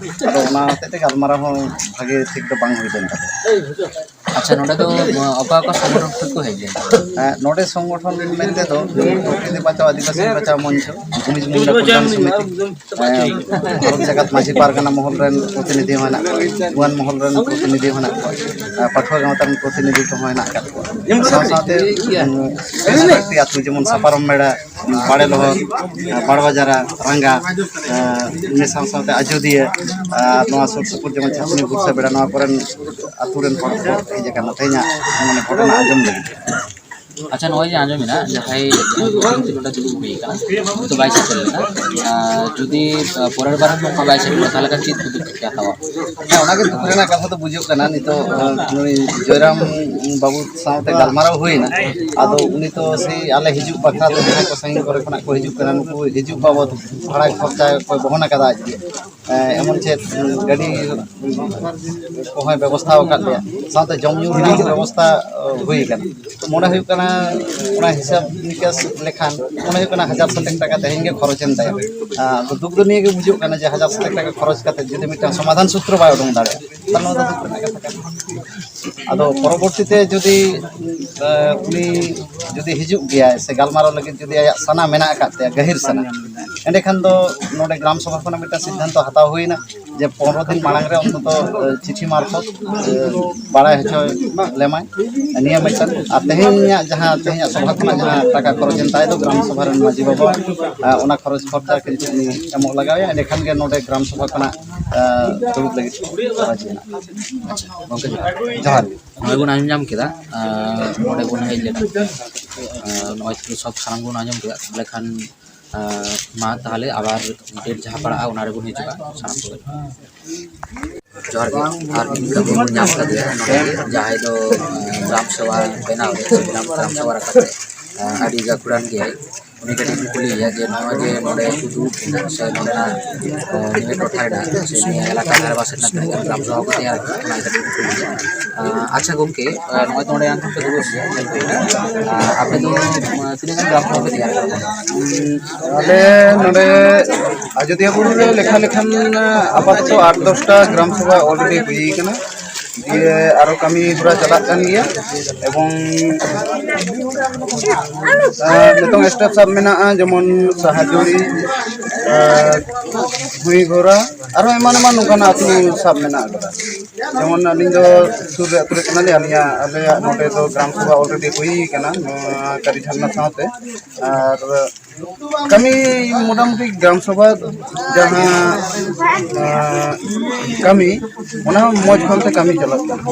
ᱟᱫᱚ ᱚᱱᱟ ᱦᱚᱛᱮᱡ ᱛᱮ ᱜᱟᱞᱢᱟᱨᱟᱣ ᱦᱚᱸ ᱵᱷᱟᱜᱮ ᱴᱷᱤᱠ ᱫᱚ ᱵᱟᱝ ᱦᱩᱭ ᱞᱮᱱ ᱛᱟᱞᱮᱭᱟ᱾ ᱟᱪᱪᱷᱟ, ᱱᱚᱰᱮ ᱫᱚ ᱚᱠᱟ ᱚᱠᱟ ᱥᱚᱝᱜᱚᱴᱷᱚᱱ ᱠᱷᱚᱱ ᱠᱚ ᱦᱮᱡ ᱞᱮᱱᱟ? ᱱᱚᱰᱮ ᱥᱚᱝᱜᱚᱴᱷᱚᱱ ᱢᱮᱱᱛᱮ ᱫᱚ ᱯᱨᱚᱠᱨᱤᱛᱤ ᱵᱟᱧᱪᱟᱣ ᱟᱹᱫᱤᱵᱟᱹᱥᱤ ᱵᱟᱧᱪᱟᱣ ᱢᱚᱧᱪᱚ, ᱵᱷᱩᱢᱤᱡ ᱢᱚᱦᱤᱞᱟ ᱠᱚᱞᱭᱟᱱ ᱥᱚᱢᱤᱛᱤ, ᱵᱷᱟᱨᱚᱛ ᱡᱟᱠᱟᱛ ᱢᱟᱹᱡᱷᱤ ᱯᱟᱨᱜᱟᱱᱟ ᱢᱚᱦᱚᱞ ᱨᱮᱱ ᱯᱨᱚᱛᱤᱱᱤᱫᱷᱤ ᱦᱚᱸ ᱦᱮᱱᱟᱜ ᱠᱚᱣᱟ, ᱡᱩᱣᱟᱹᱱ ᱢᱚᱦᱚᱞ ᱨᱮᱱ ᱯᱨᱚᱛᱤᱱᱤᱫᱷᱤ ᱦᱚᱸ ᱦᱮᱱᱟᱜ ᱠᱚᱣᱟ, ᱯᱟᱹᱴᱷᱩᱣᱟᱹ ᱜᱟᱶᱛᱟ ᱨᱮᱱ ᱯᱨᱚᱛᱤᱱᱤᱫᱷᱤ ᱠᱚᱦᱚᱸ ᱦᱮᱱᱟᱜ ᱟᱠᱟᱫ ᱠᱚᱣᱟ᱾ ᱥᱟᱶ ᱥᱟᱶᱛᱮ ᱮᱠᱴᱤ ᱟᱹᱛᱩ ᱡᱮᱢᱚᱱ ᱥᱟᱯᱟᱨᱚᱢ ᱵᱮᱲᱟ, ᱵᱟᱲᱮ ᱞᱚᱦᱚᱫ, ᱵᱟᱲᱣᱟᱡᱟᱨᱟ, ᱨᱟᱸᱜᱟ, ᱤᱱᱟᱹ ᱥᱟᱶ ᱥᱟᱶᱛᱮ ᱟᱡᱳᱫᱤᱭᱟᱹ, ᱟᱨ ᱱᱚᱣᱟ ᱥᱩᱨ ᱥᱩᱯᱩᱨ ᱡᱮᱢᱚᱱ ᱪᱷᱟᱛᱱᱤ, ᱵᱩᱨᱥᱟ ᱵᱮᱲᱟ, ᱱᱚᱣᱟ ᱠᱚᱨᱮᱱ ᱟᱹᱛᱩ ᱨᱮᱱ ᱦᱚᱲ ᱠᱚ ᱦᱮᱡ ᱟᱠᱟᱱᱟ ᱛᱮᱦᱮᱧᱟᱜ ᱢᱟᱱᱮ ᱜᱷᱚᱴᱚᱱᱟ ᱟᱸᱡᱚᱢ ᱞᱟᱹᱜᱤᱫ᱾ ᱟᱪᱪᱷᱟ, ᱱᱚᱜᱼᱚᱭ ᱡᱮ ᱟᱸᱡᱚᱢᱮᱱᱟ, ᱡᱟᱦᱟᱸᱭ ᱡᱟᱦᱟᱸᱭ ᱱᱚᱰᱮ ᱫᱩᱲᱩᱵ ᱦᱩᱭ ᱟᱠᱟᱱᱟ, ᱩᱱᱤ ᱫᱚ ᱵᱟᱭ ᱥᱮᱴᱮᱨ ᱞᱮᱱᱟ᱾ ᱟᱨ ᱡᱩᱫᱤ ᱯᱚᱨᱮᱨ ᱵᱟᱨ ᱦᱚᱸ ᱱᱚᱝᱠᱟ ᱵᱟᱭ ᱥᱮᱴᱮᱨᱟ, ᱛᱟᱦᱚᱞᱮ ᱠᱷᱟᱱ ᱪᱮᱫ ᱯᱚᱫᱚᱠᱷᱮᱯ ᱯᱮ ᱦᱟᱛᱟᱣᱟ? ᱦᱮᱸ, ᱚᱱᱟᱜᱮ ᱫᱩᱠ ᱨᱮᱱᱟᱜ ᱠᱟᱛᱷᱟ ᱫᱚ ᱵᱩᱡᱩᱜ ᱠᱟᱱᱟ᱾ ᱱᱤᱛᱚᱜ ᱱᱩᱭ ᱡᱚᱭᱨᱟᱢ ᱵᱟᱹᱵᱩ ᱥᱟᱶᱛᱮ ᱜᱟᱞᱢᱟᱨᱟᱣ ᱦᱩᱭᱱᱟ᱾ ᱟᱫᱚ ᱩᱱᱤ ᱛᱚ ᱥᱮᱭ ᱟᱞᱮ ᱦᱤᱡᱩᱜ ᱵᱟᱠᱷᱨᱟ ᱛᱮ ᱡᱟᱦᱟᱸᱭ ᱠᱚ ᱥᱟᱺᱜᱤᱧ ᱠᱚᱨᱮ ᱠᱷᱚᱱᱟᱜ ᱠᱚ ᱦᱤᱡᱩᱜ ᱠᱟᱱᱟ, ᱱᱩᱠᱩ ᱦᱤᱡᱩᱜ ᱵᱟᱵᱚᱫ ᱵᱷᱟᱲᱟ ᱠᱷᱚᱨᱪᱟ ᱠᱚᱭ ᱵᱚᱦᱚᱱ ᱟᱠᱟᱫᱟ ᱟᱡ ᱜᱮ᱾ ᱮᱢᱚᱱ ᱪᱮᱫ ᱜᱟᱹᱰᱤ ᱠᱚᱦᱚᱸᱭ ᱵᱮᱵᱚᱥᱛᱷᱟ ᱟᱠᱟᱫ ᱞᱮᱭᱟ, ᱥᱟᱶᱛᱮ ᱡᱚᱢ ᱧᱩ ᱨᱮᱱᱟᱜ ᱦᱚᱸ ᱵᱮᱵᱚᱥᱛᱷᱟ ᱦᱩᱭ ᱟᱠᱟᱱᱟ᱾ ᱛᱚ ᱢᱚᱱᱮ ᱦᱩᱭᱩᱜ ᱠᱟᱱᱟ, ᱚᱱᱟ ᱦᱤᱥᱟᱹᱵ ᱱᱤᱠᱟᱹᱥ ᱞᱮᱠᱷᱟᱱ ᱢᱚᱱᱮ ᱦᱩᱭᱩᱜ ᱠᱟᱱᱟ ᱦᱟᱡᱟᱨ ᱥᱟᱛᱮᱠ ᱴᱟᱠᱟ ᱛᱮᱦᱮᱧ ᱜᱮ ᱠᱷᱚᱨᱚᱪ ᱮᱱ ᱛᱟᱭᱟ᱾ ᱟᱫᱚ ᱫᱩᱠ ᱫᱚ ᱱᱤᱭᱟᱹ ᱜᱮ ᱵᱩᱡᱷᱟᱹᱜ ᱠᱟᱱᱟ ᱡᱮ ᱦᱟᱡᱟᱨ ᱥᱟᱛᱮᱠ ᱴᱟᱠᱟ ᱠᱷᱚᱨᱚᱪ ᱠᱟᱛᱮ ᱡᱩᱫᱤ ᱢᱤᱫᱴᱟᱝ ᱥᱚᱢᱟᱫᱷᱟᱱ ᱥᱩᱛᱨᱚ ᱵᱟᱭ ᱩᱰᱩᱝ ᱫᱟᱲᱮᱭᱟᱜᱼᱟ, ᱛᱟᱦᱞᱮ ᱱᱚᱣᱟ ᱫᱚ ᱫᱩᱠ ᱨᱮᱱᱟᱜ ᱠᱟᱛᱷᱟ ᱠᱟᱱᱟ᱾ ᱟᱫᱚ ᱯᱚᱨᱚᱵᱚᱨᱛᱤ ᱛᱮ ᱡᱩᱫᱤ ᱩᱱᱤ ᱡᱩᱫᱤ ᱦᱤᱡᱩᱜ ᱜᱮᱭᱟᱭ ᱥᱮ ᱜᱟᱞᱢᱟᱨᱟᱣ ᱞᱟᱹᱜᱤᱫ ᱡᱩᱫᱤ ᱟᱭᱟᱜ ᱥᱟᱱᱟ ᱢᱮᱱᱟᱜ ᱟᱠᱟᱫ ᱛᱟᱭᱟ, ᱜᱟᱹᱦᱤᱨ ᱥᱟᱱᱟ, ᱮᱸᱰᱮᱠᱷᱟᱱ ᱫᱚ ᱱᱚᱰᱮ ᱜᱨᱟᱢ ᱥᱚᱵᱷᱟ ᱠᱷᱚᱱᱟᱜ ᱢᱤᱫᱴᱟᱝ ᱥᱤᱫᱽᱫᱷᱟᱱᱛᱚ ᱦᱟᱛᱟᱣ ᱦᱩᱭᱱᱟ ᱡᱮ ᱯᱚᱱᱨᱚ ᱫᱤᱱ ᱢᱟᱲᱟᱝ ᱨᱮ ᱚᱱᱛᱚᱛᱚ ᱪᱤᱴᱷᱤ ᱢᱟᱨᱯᱷᱚᱛ ᱵᱟᱲᱟᱭ ᱦᱚᱪᱚ ᱞᱮᱢᱟᱭ᱾ ᱱᱤᱭᱟᱹ ᱢᱤᱫᱴᱟᱝ, ᱟᱨ ᱛᱮᱦᱮᱧᱟᱜ ᱡᱟᱦᱟᱸ ᱛᱮᱦᱮᱧᱟᱜ ᱥᱚᱵᱷᱟ ᱠᱷᱚᱱᱟᱜ ᱡᱟᱦᱟᱸ ᱴᱟᱠᱟ ᱠᱷᱚᱨᱚᱪ ᱮᱱ ᱛᱟᱭ ᱫᱚ ᱜᱨᱟᱢ ᱥᱚᱵᱷᱟ ᱨᱮᱱ ᱢᱟᱹᱡᱷᱤ ᱵᱟᱵᱟ, ᱚᱱᱟ ᱠᱷᱚᱨᱚᱪ ᱠᱷᱚᱨᱪᱟ ᱠᱤᱱᱛᱩ ᱩᱱᱤ ᱮᱢᱚᱜ ᱞᱟᱜᱟᱣᱮᱭᱟ, ᱮᱸᱰᱮᱠᱷᱟᱱ ᱜᱮ ᱱᱚᱰᱮ ᱜᱨᱟᱢ ᱥᱚᱵᱷᱟ ᱠᱷᱚᱱᱟᱜ ᱫᱩᱲᱩᱵ ᱞᱟᱹᱜᱤᱫ ᱠᱚ ᱨᱟᱡᱤ ᱮᱱᱟ᱾ ᱟᱪᱪᱷᱟ, ᱜᱚᱢᱠᱮ ᱡᱚᱦᱟᱨ᱾ ᱡᱚᱦᱟᱨ ᱜᱮ᱾ ᱱᱚᱜᱼᱚᱭ ᱵᱚᱱ ᱟᱸᱡᱚᱢ ᱧᱟᱢ ᱠᱮᱫᱟ, ᱱᱚᱰᱮ ᱵᱚᱱ ᱦᱮᱡ ᱞᱮᱱᱟ, ᱱᱚᱜᱼᱚᱭ ᱥᱚᱵ ᱥᱟᱱᱟᱢ ᱵᱚᱱ ᱟᱸᱡᱚᱢ ᱠᱮᱫᱟ᱾ ᱛᱟᱦᱚᱞᱮ ᱠᱷᱟᱱ ᱢᱟ ᱛᱟᱦᱚᱞᱮ ᱟᱵᱟᱨ ᱰᱮᱴ ᱡᱟᱦᱟᱸ ᱯᱟᱲᱟᱜᱼᱟ, ᱚᱱᱟ ᱨᱮᱵᱚᱱ ᱦᱤᱡᱩᱜᱼᱟ ᱥᱟᱱᱟᱢ ᱠᱚᱜᱮ᱾ ᱡᱚᱦᱟᱨ ᱜᱮ᱾ ᱟᱨ ᱢᱤᱫ ᱠᱟᱹᱢᱤ ᱵᱚᱱ ᱧᱟᱢ ᱠᱟᱫᱮᱭᱟ ᱱᱚᱰᱮ ᱜᱮ, ᱡᱟᱦᱟᱸᱭ ᱫᱚ ᱜᱨᱟᱢ ᱥᱮᱵᱟ ᱵᱮᱱᱟᱣ ᱨᱮ ᱥᱮ ᱜᱨᱟᱢ ᱥᱮᱵᱟ ᱨᱟᱠᱟᱵ ᱨᱮ ᱟᱹᱰᱤ ᱜᱟᱹᱠᱷᱩᱲᱟᱱ ᱜᱮᱭᱟᱭ᱾ ᱩᱱᱤ ᱠᱟᱹᱴᱤᱡ ᱵᱚᱱ ᱠᱩᱞᱤᱭᱮᱭᱟ ᱡᱮ ᱱᱚᱜᱼᱚᱭ ᱡᱮ ᱱᱚᱰᱮ ᱠᱚ ᱫᱩᱲᱩᱵ ᱮᱱᱟ ᱥᱮ ᱱᱚᱰᱮᱱᱟᱜ, ᱚ, ᱱᱤᱭᱟᱹ ᱴᱚᱴᱷᱟ ᱨᱮᱱᱟᱜ ᱥᱮ ᱱᱤᱭᱟᱹ ᱮᱞᱟᱠᱟ ᱫᱷᱟᱨᱮ ᱯᱟᱥᱮ ᱨᱮᱱᱟᱜ ᱛᱤᱱᱟᱹᱜ ᱜᱟᱱ ᱜᱨᱟᱢ ᱥᱚᱵᱷᱟ ᱠᱚ ᱛᱮᱭᱟᱨ ᱟᱠᱟᱫᱟ, ᱚᱱᱟ ᱠᱟᱹᱴᱤᱡ ᱵᱚᱱ ᱠᱩᱞᱤᱭᱮᱭᱟ᱾ ᱟ, ᱟᱪᱪᱷᱟ ᱜᱚᱢᱠᱮ, ᱟ, ᱱᱚᱜᱼᱚᱭ ᱛᱚ ᱱᱚᱰᱮ ᱟᱢ ᱴᱷᱮᱱ ᱯᱮ ᱫᱩᱲᱩᱵ ᱜᱮᱭᱟ, ᱧᱮᱞ ᱦᱩᱭ ᱮᱱᱟ᱾ ᱟ, ᱟᱯᱮ ᱫᱚ, ᱟ, ᱛᱤᱱᱟᱹᱜ ᱜᱟᱱ ᱜᱨᱟᱢ ᱥᱚᱵᱷᱟ ᱯᱮ ᱛᱮᱭᱟᱨ ᱟᱠᱟᱫᱟ? ᱟᱞᱮ ᱱᱚᱰᱮ ᱟᱡᱚᱫᱤᱭᱟᱹ ᱵᱩᱨᱩ ᱨᱮ ᱞᱮᱠᱷᱟ ᱞᱮᱠᱷᱟᱱ ᱟᱯᱟᱛᱚᱛᱚ ᱟᱴ ᱫᱚᱥᱴᱟ ᱜᱨᱟᱢ ᱥᱚᱵᱷᱟ already ᱦᱩᱭ ᱠᱟᱱᱟ᱾ ᱫᱤᱭᱮ ᱟᱨᱚ ᱠᱟᱹᱢᱤ ᱦᱚᱨᱟ ᱪᱟᱞᱟᱜ ᱠᱟᱱ ᱜᱮᱭᱟ᱾ ᱮᱵᱚᱝ, ᱟᱨ ᱱᱤᱛᱚᱝ ᱥᱴᱮᱯ ᱥᱟᱵ ᱢᱮᱱᱟᱜᱼᱟ, ᱡᱮᱢᱚᱱ ᱥᱟᱦᱟᱡᱩᱲᱤ, ᱟᱨ ᱵᱷᱩᱸᱭᱜᱷᱚᱨᱟ, ᱟᱨᱚ ᱮᱢᱟᱱ ᱮᱢᱟᱱ ᱱᱚᱝᱠᱟᱱᱟᱜ ᱟᱹᱛᱩ ᱥᱟᱵ ᱢᱮᱱᱟᱜ ᱟᱠᱟᱫᱟ᱾ ᱡᱮᱢᱚᱱ ᱟᱹᱞᱤᱧ ᱫᱚ ᱥᱩᱨ ᱨᱮ ᱟᱹᱛᱩ ᱨᱮ ᱠᱟᱱᱟᱞᱤᱧ᱾ ᱟᱹᱞᱤᱧᱟᱜ, ᱟᱞᱮᱭᱟᱜ ᱱᱚᱰᱮ ᱫᱚ ᱜᱨᱟᱢ ᱥᱚᱵᱷᱟ already ᱦᱩᱭ ᱠᱟᱱᱟ ᱱᱚᱣᱟ ᱠᱟᱹᱨᱤ ᱡᱷᱟᱨᱱᱟ ᱥᱟᱶᱛᱮ᱾ ᱟᱨ ᱠᱟᱹᱢᱤ ᱢᱚᱴᱟᱢᱩᱴᱤ ᱜᱨᱟᱢ ᱥᱚᱵᱷᱟ ᱡᱟᱦᱟᱸ, ᱟᱸ, ᱠᱟᱹᱢᱤ, ᱚᱱᱟ ᱦᱚᱸ ᱢᱚᱡᱽ ᱵᱷᱟᱵᱽ ᱛᱮ ᱠᱟᱹᱢᱤ ᱪᱟᱞᱟᱜ ᱠᱟᱱᱟ᱾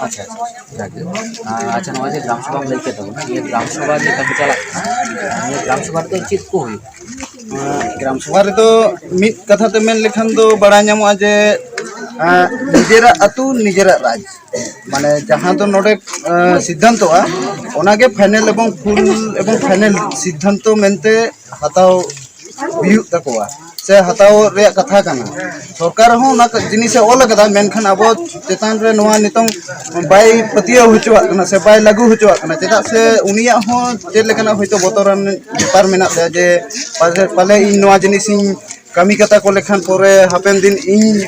ᱟᱪᱪᱷᱟ, ᱟᱪᱪᱷᱟ, ᱡᱟᱜᱮ᱾ ᱟᱨ ᱟᱪᱪᱷᱟ, ᱱᱚᱜᱼᱚᱭ ᱡᱮ ᱜᱨᱟᱢ ᱥᱚᱵᱷᱟᱢ ᱞᱟᱹᱭ ᱠᱮᱫ ᱛᱟᱵᱚᱱᱟ, ᱱᱤᱭᱟᱹ ᱜᱨᱟᱢ ᱥᱚᱵᱷᱟ ᱡᱮ ᱠᱟᱹᱢᱤ ᱪᱟᱞᱟᱜ ᱠᱟᱱᱟ, ᱱᱤᱭᱟᱹ ᱜᱨᱟᱢ ᱥᱚᱵᱷᱟ ᱨᱮᱫᱚ ᱪᱮᱫ ᱠᱚ ᱦᱩᱭᱩᱜᱼᱟ? ᱟᱸ, ᱜᱨᱟᱢ ᱥᱚᱵᱷᱟ ᱨᱮᱫᱚ ᱢᱤᱫ ᱠᱟᱛᱷᱟ ᱛᱮ ᱢᱮᱱ ᱞᱮᱠᱷᱟᱱ ᱫᱚ ᱵᱟᱲᱟᱭ ᱧᱟᱢᱚᱜᱼᱟ ᱡᱮ, ᱟᱸ, ᱱᱤᱡᱮᱨᱟᱜ ᱟᱹᱛᱩ, ᱱᱤᱡᱮᱨᱟᱜ ᱨᱟᱡᱽ᱾ ᱢᱟᱱᱮ ᱡᱟᱦᱟᱸ ᱫᱚ ᱱᱚᱰᱮ, ᱟᱸ, ᱥᱤᱫᱽᱫᱷᱟᱱᱛᱚᱜᱼᱟ, ᱚᱱᱟᱜᱮ final ᱮᱵᱚᱝ full ᱮᱵᱚᱝ final ᱥᱤᱫᱽᱫᱷᱟᱱᱛᱚ ᱢᱮᱱᱛᱮ ᱦᱟᱛᱟᱣ ᱦᱩᱭᱩᱜ ᱛᱟᱠᱚᱣᱟ ᱥᱮ ᱦᱟᱛᱟᱣ ᱨᱮᱭᱟᱜ ᱠᱟᱛᱷᱟ ᱠᱟᱱᱟ᱾ ᱥᱚᱨᱠᱟᱨ ᱦᱚᱸ ᱚᱱᱟ ᱡᱤᱱᱤᱥᱮ ᱚᱞ ᱟᱠᱟᱫᱟ, ᱢᱮᱱᱠᱷᱟᱱ ᱟᱵᱚ ᱪᱮᱛᱟᱱ ᱨᱮ ᱱᱚᱣᱟ ᱱᱤᱛᱚᱝ ᱵᱟᱭ ᱯᱟᱹᱛᱭᱟᱹᱣ ᱦᱚᱪᱚᱣᱟᱜ ᱠᱟᱱᱟ ᱥᱮ ᱵᱟᱭ ᱞᱟᱹᱜᱩ ᱦᱚᱪᱚᱣᱟᱜ ᱠᱟᱱᱟ᱾ ᱪᱮᱫᱟᱜ ᱥᱮ ᱩᱱᱤᱭᱟᱜ ᱦᱚᱸ ᱪᱮᱫ ᱞᱮᱠᱟᱱᱟᱜ ᱦᱚᱭᱛᱳ ᱵᱚᱛᱚᱨᱟᱱ ᱵᱮᱯᱟᱨ ᱢᱮᱱᱟᱜ ᱛᱟᱭᱟ ᱡᱮ ᱯᱟᱞᱮ, ᱯᱟᱞᱮ ᱤᱧ ᱱᱚᱣᱟ ᱡᱤᱱᱤᱥᱤᱧ ᱠᱟᱹᱢᱤ ᱠᱟᱛᱟ ᱠᱚ ᱞᱮᱠᱷᱟᱱ ᱯᱚᱨᱮ ᱦᱟᱯᱮᱱ ᱫᱤᱱ ᱤᱧ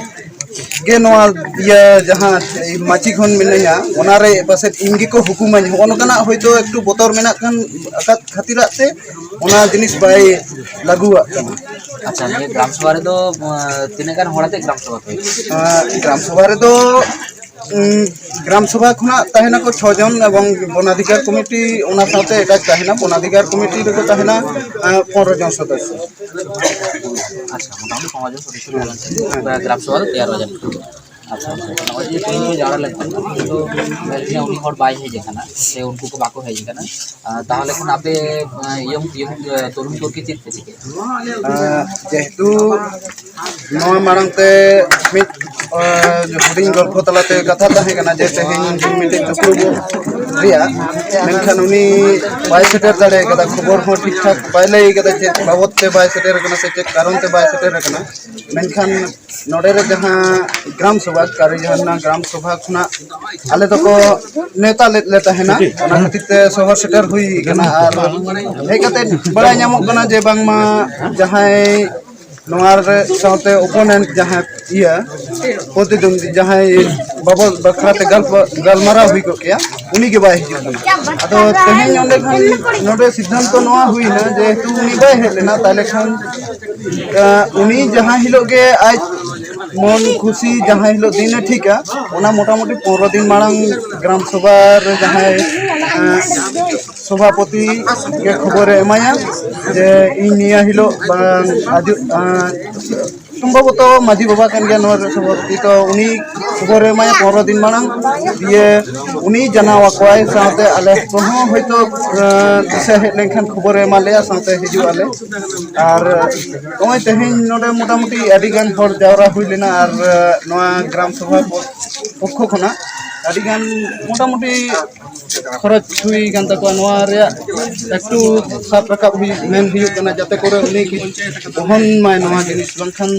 ᱜᱮ ᱱᱚᱣᱟ ᱤᱭᱟᱹ ᱡᱟᱦᱟᱸ ᱢᱟᱹᱪᱤ ᱠᱷᱚᱱ ᱢᱤᱱᱟᱹᱧᱟ, ᱚᱱᱟᱨᱮ ᱯᱟᱥᱮᱡ ᱤᱧ ᱜᱮᱠᱚ ᱦᱩᱠᱩᱢᱟᱹᱧ, ᱦᱚᱸᱜᱼᱚ ᱱᱚᱝᱠᱟᱱᱟᱜ ᱦᱚᱭᱛᱳ ᱮᱠᱴᱩ ᱵᱚᱛᱚᱨ ᱢᱮᱱᱟᱜ ᱠᱷᱟᱱ, ᱟᱠᱟᱫ ᱠᱷᱟᱹᱛᱤᱨᱟᱜ ᱛᱮ ᱚᱱᱟ ᱡᱤᱱᱤᱥ ᱵᱟᱭ ᱞᱟᱹᱜᱩᱣᱟᱜ ᱠᱟᱱᱟ᱾ ᱟᱪᱪᱷᱟ, ᱱᱤᱭᱟᱹ ᱜᱨᱟᱢ ᱥᱚᱵᱷᱟ ᱨᱮᱫᱚ, ᱟᱸ, ᱛᱤᱱᱟᱹᱜ ᱜᱟᱱ ᱦᱚᱲ ᱟᱛᱮ ᱜᱨᱟᱢ ᱥᱚᱵᱷᱟ ᱯᱮ ᱦᱩᱭᱩᱜᱼᱟ? ᱟᱸ, ᱜᱨᱟᱢ ᱥᱚᱵᱷᱟ ᱨᱮᱫᱚ, ᱩᱸ, ᱜᱨᱟᱢ ᱥᱚᱵᱷᱟ ᱠᱷᱚᱱᱟᱜ ᱛᱟᱦᱮᱱᱟᱠᱚ ᱪᱷᱚ ᱡᱚᱱ ᱮᱵᱚᱝ ᱵᱚᱱᱟᱫᱷᱤᱠᱟᱨ ᱠᱚᱢᱤᱴᱤ ᱚᱱᱟ ᱥᱟᱶᱛᱮ ᱮᱴᱟᱪ ᱛᱟᱦᱮᱱᱟ᱾ ᱵᱚᱱᱟᱫᱷᱤᱠᱟᱨ ᱠᱚᱢᱤᱴᱤ ᱨᱮᱠᱚ ᱛᱟᱦᱮᱱᱟ, ᱟᱸ, ᱯᱚᱱᱨᱚ ᱡᱚᱱ ᱥᱚᱫᱚᱥᱥᱚ᱾ ᱟᱪᱪᱷᱟ, ᱢᱚᱴᱟᱢᱩᱴᱤ ᱯᱚᱱᱨᱚ ᱡᱚᱱ ᱥᱚᱫᱚᱥᱥᱚ ᱛᱟᱦᱮᱸ ᱞᱮᱱᱠᱷᱟᱱ ᱜᱨᱟᱢ ᱥᱚᱵᱷᱟ ᱫᱚ ᱛᱮᱭᱟᱨᱚᱜᱼᱟ ᱡᱟᱹᱱᱤᱡ᱾ ᱟᱪᱪᱷᱟ, ᱟᱪᱪᱷᱟ᱾ ᱱᱚᱜᱼᱚᱭ ᱡᱮ ᱛᱮᱦᱮᱧ ᱵᱚᱱ ᱡᱟᱣᱨᱟ ᱞᱮᱱ ᱛᱟᱦᱮᱸ, ᱩᱱᱠᱩ ᱫᱚ ᱧᱮᱞ ᱛᱮ ᱩᱱᱤ ᱦᱚᱲ ᱵᱟᱭ ᱦᱮᱡ ᱟᱠᱟᱱᱟ, ᱥᱮ ᱩᱱᱠᱩ ᱠᱚ ᱵᱟᱠᱚ ᱦᱮᱡ ᱟᱠᱟᱱᱟ᱾ ᱟᱨ ᱛᱟᱦᱚᱞᱮ ᱠᱷᱟᱱ ᱟᱯᱮ, ᱟᱸ, ᱤᱭᱚᱝ, ᱤᱭᱚᱝ, ᱟᱸ, ᱛᱚᱨᱩᱱ ᱠᱚ ᱪᱮᱫ ᱯᱮ ᱪᱤᱠᱟᱹᱭᱟ? ᱟᱸ, ᱡᱮᱦᱮᱛᱩ ᱱᱚᱣᱟ ᱢᱟᱲᱟᱝ ᱛᱮ ᱢᱤᱫ, ᱟᱸ, ᱦᱩᱰᱤᱧ ᱜᱚᱞᱯᱷᱚ ᱛᱟᱞᱟᱛᱮ ᱠᱟᱛᱷᱟ ᱛᱟᱦᱮᱸ ᱠᱟᱱᱟ ᱡᱮ ᱛᱮᱦᱮᱧ ᱢᱤᱫᱴᱮᱡ ᱫᱩᱯᱲᱩᱵ ᱨᱮᱭᱟᱜ, ᱢᱮᱱᱠᱷᱟᱱ ᱩᱱᱤ ᱵᱟᱭ ᱥᱮᱴᱮᱨ ᱫᱟᱲᱮ ᱠᱟᱫᱟ, ᱠᱷᱚᱵᱚᱨ ᱦᱚᱸ ᱴᱷᱤᱠ ᱴᱷᱟᱠ ᱵᱟᱭ ᱞᱟᱹᱭ ᱠᱟᱫᱟ ᱪᱮᱫ ᱵᱟᱵᱚᱫ ᱛᱮ ᱵᱟᱭ ᱥᱮᱴᱮᱨ ᱠᱟᱱᱟ ᱥᱮ ᱪᱮᱫ ᱠᱟᱨᱚᱱ ᱛᱮ ᱵᱟᱭ ᱥᱮᱴᱮᱨ ᱠᱟᱱᱟ᱾ ᱢᱮᱱᱠᱷᱟᱱ ᱱᱚᱰᱮ ᱨᱮ ᱡᱟᱦᱟᱸ ᱜᱨᱟᱢ ᱥᱚᱵᱷᱟ, ᱠᱟᱹᱨᱤ ᱡᱟᱦᱟᱱᱟ ᱜᱨᱟᱢ ᱥᱚᱵᱷᱟ ᱠᱷᱚᱱᱟᱜ ᱟᱞᱮ ᱫᱚᱠᱚ ᱱᱮᱣᱛᱟ ᱞᱮᱫ ᱞᱮ ᱛᱟᱦᱮᱱᱟ, ᱚᱱᱟ ᱠᱷᱟᱹᱛᱤᱨ ᱛᱮ ᱥᱚᱦᱚᱨ ᱥᱮᱴᱮᱨ ᱦᱩᱭ ᱠᱟᱱᱟ᱾ ᱟᱨ ᱦᱮᱡ ᱠᱟᱛᱮ ᱵᱟᱲᱟᱭ ᱧᱟᱢᱚᱜ ᱠᱟᱱᱟ ᱡᱮ ᱵᱟᱝᱢᱟ ᱡᱟᱦᱟᱸᱭ ᱱᱚᱣᱟ ᱨᱮ ᱥᱟᱶᱛᱮ ᱚᱯᱳᱱᱮᱱᱴ ᱡᱟᱦᱟᱸᱭ ᱤᱭᱟᱹ ᱯᱨᱚᱛᱤᱫᱩᱱᱫᱤ ᱡᱟᱦᱟᱸᱭ ᱵᱟᱵᱚᱫ ᱵᱟᱠᱷᱨᱟ ᱛᱮ ᱜᱟᱞᱯ-, ᱜᱟᱞᱢᱟᱨᱟᱣ ᱦᱩᱭ ᱠᱚᱜ ᱠᱮᱭᱟ, ᱩᱱᱤ ᱜᱮ ᱵᱟᱭ ᱦᱤᱡᱩᱜ ᱠᱟᱱᱟ᱾ ᱟᱫᱚ ᱛᱮᱦᱮᱧ ᱚᱸᱰᱮ ᱠᱷᱟᱱ ᱱᱚᱰᱮ ᱥᱤᱫᱽᱫᱷᱟᱱᱛᱚ ᱱᱚᱣᱟ ᱦᱩᱭᱱᱟ, ᱡᱮᱦᱮᱛᱩ ᱩᱱᱤ ᱵᱟᱭ ᱦᱮᱡ ᱞᱮᱱᱟ, ᱛᱟᱦᱚᱞᱮ ᱠᱷᱟᱱ, ᱟᱸ, ᱩᱱᱤ ᱡᱟᱦᱟᱸ ᱦᱤᱞᱳᱜ ᱜᱮ ᱟᱡ ᱢᱚᱱ ᱠᱷᱩᱥᱤ ᱡᱟᱦᱟᱸ ᱦᱤᱞᱳᱜ ᱫᱤᱱᱮ ᱴᱷᱤᱠᱟ, ᱚᱱᱟ ᱢᱚᱴᱟᱢᱩᱴᱤ ᱯᱚᱱᱨᱚ ᱫᱤᱱ ᱢᱟᱲᱟᱝ ᱜᱨᱟᱢ ᱥᱚᱵᱷᱟ ᱨᱮ ᱡᱟᱦᱟᱸᱭ, ᱟᱸ, ᱥᱚᱵᱷᱟᱯᱚᱛᱤ ᱜᱮ ᱠᱷᱚᱵᱚᱨᱮ ᱮᱢᱟᱭᱟ ᱡᱮ ᱤᱧ ᱱᱤᱭᱟᱹ ᱦᱤᱞᱳᱜ ᱵᱟᱝ ᱟᱡᱚ-, ᱟᱸ, ᱥᱚᱢᱵᱷᱚᱵᱚᱛᱚ ᱢᱟᱹᱡᱷᱤ ᱵᱟᱵᱟ ᱠᱟᱱ ᱜᱮᱭᱟ ᱱᱚᱣᱟ ᱨᱮ ᱥᱚᱵᱷᱟᱯᱚᱛᱤ, ᱛᱚ ᱩᱱᱤ ᱠᱷᱚᱵᱚᱨᱮ ᱮᱢᱟᱭᱟ ᱯᱚᱱᱨᱚ ᱫᱤᱱ ᱢᱟᱲᱟᱝ᱾ ᱫᱤᱭᱮ ᱩᱱᱤ ᱡᱟᱱᱟᱣ ᱟᱠᱚᱣᱟᱭ, ᱥᱟᱶᱛᱮ ᱟᱞᱮ ᱠᱚᱦᱚᱸ ᱦᱚᱭᱛᱳ, ᱟᱸ, ᱫᱤᱥᱟᱹ ᱦᱮᱡ ᱞᱮᱱᱠᱷᱟᱱ ᱠᱷᱚᱵᱚᱨᱮ ᱮᱢᱟ ᱞᱮᱭᱟ, ᱥᱟᱶᱛᱮ ᱦᱤᱡᱩᱜ ᱟᱞᱮ᱾ ᱟᱨ ᱱᱚᱜᱼᱚᱭ ᱛᱮᱦᱮᱧ ᱱᱚᱰᱮ ᱢᱚᱴᱟᱢᱩᱴᱤ ᱟᱹᱰᱤ ᱜᱟᱱ ᱦᱚᱲ ᱡᱟᱣᱨᱟ ᱦᱩᱭ ᱞᱮᱱᱟ, ᱟᱨ ᱱᱚᱣᱟ ᱜᱨᱟᱢ ᱥᱚᱵᱷᱟ ᱯᱚᱠᱠᱷᱚ ᱠᱷᱚᱱᱟᱜ ᱟᱹᱰᱤ ᱜᱟᱱ ᱢᱚᱴᱟᱢᱩᱴᱤ ᱠᱷᱚᱨᱚᱪ ᱦᱩᱭ ᱠᱟᱱ ᱛᱟᱠᱚᱣᱟ᱾ ᱱᱚᱣᱟ ᱨᱮᱭᱟᱜ ᱮᱠᱴᱩ ᱥᱟᱵ ᱨᱟᱠᱟᱵ ᱦᱩᱭᱩᱜ, ᱢᱮᱱ ᱦᱩᱭᱩᱜ ᱠᱟᱱᱟ, ᱡᱟᱛᱮ ᱠᱚᱨᱮ ᱩᱱᱤ ᱵᱚᱦᱚᱱ ᱢᱟᱭ ᱱᱚᱣᱟ ᱡᱤᱱᱤᱥ, ᱵᱟᱝᱠᱷᱟᱱ,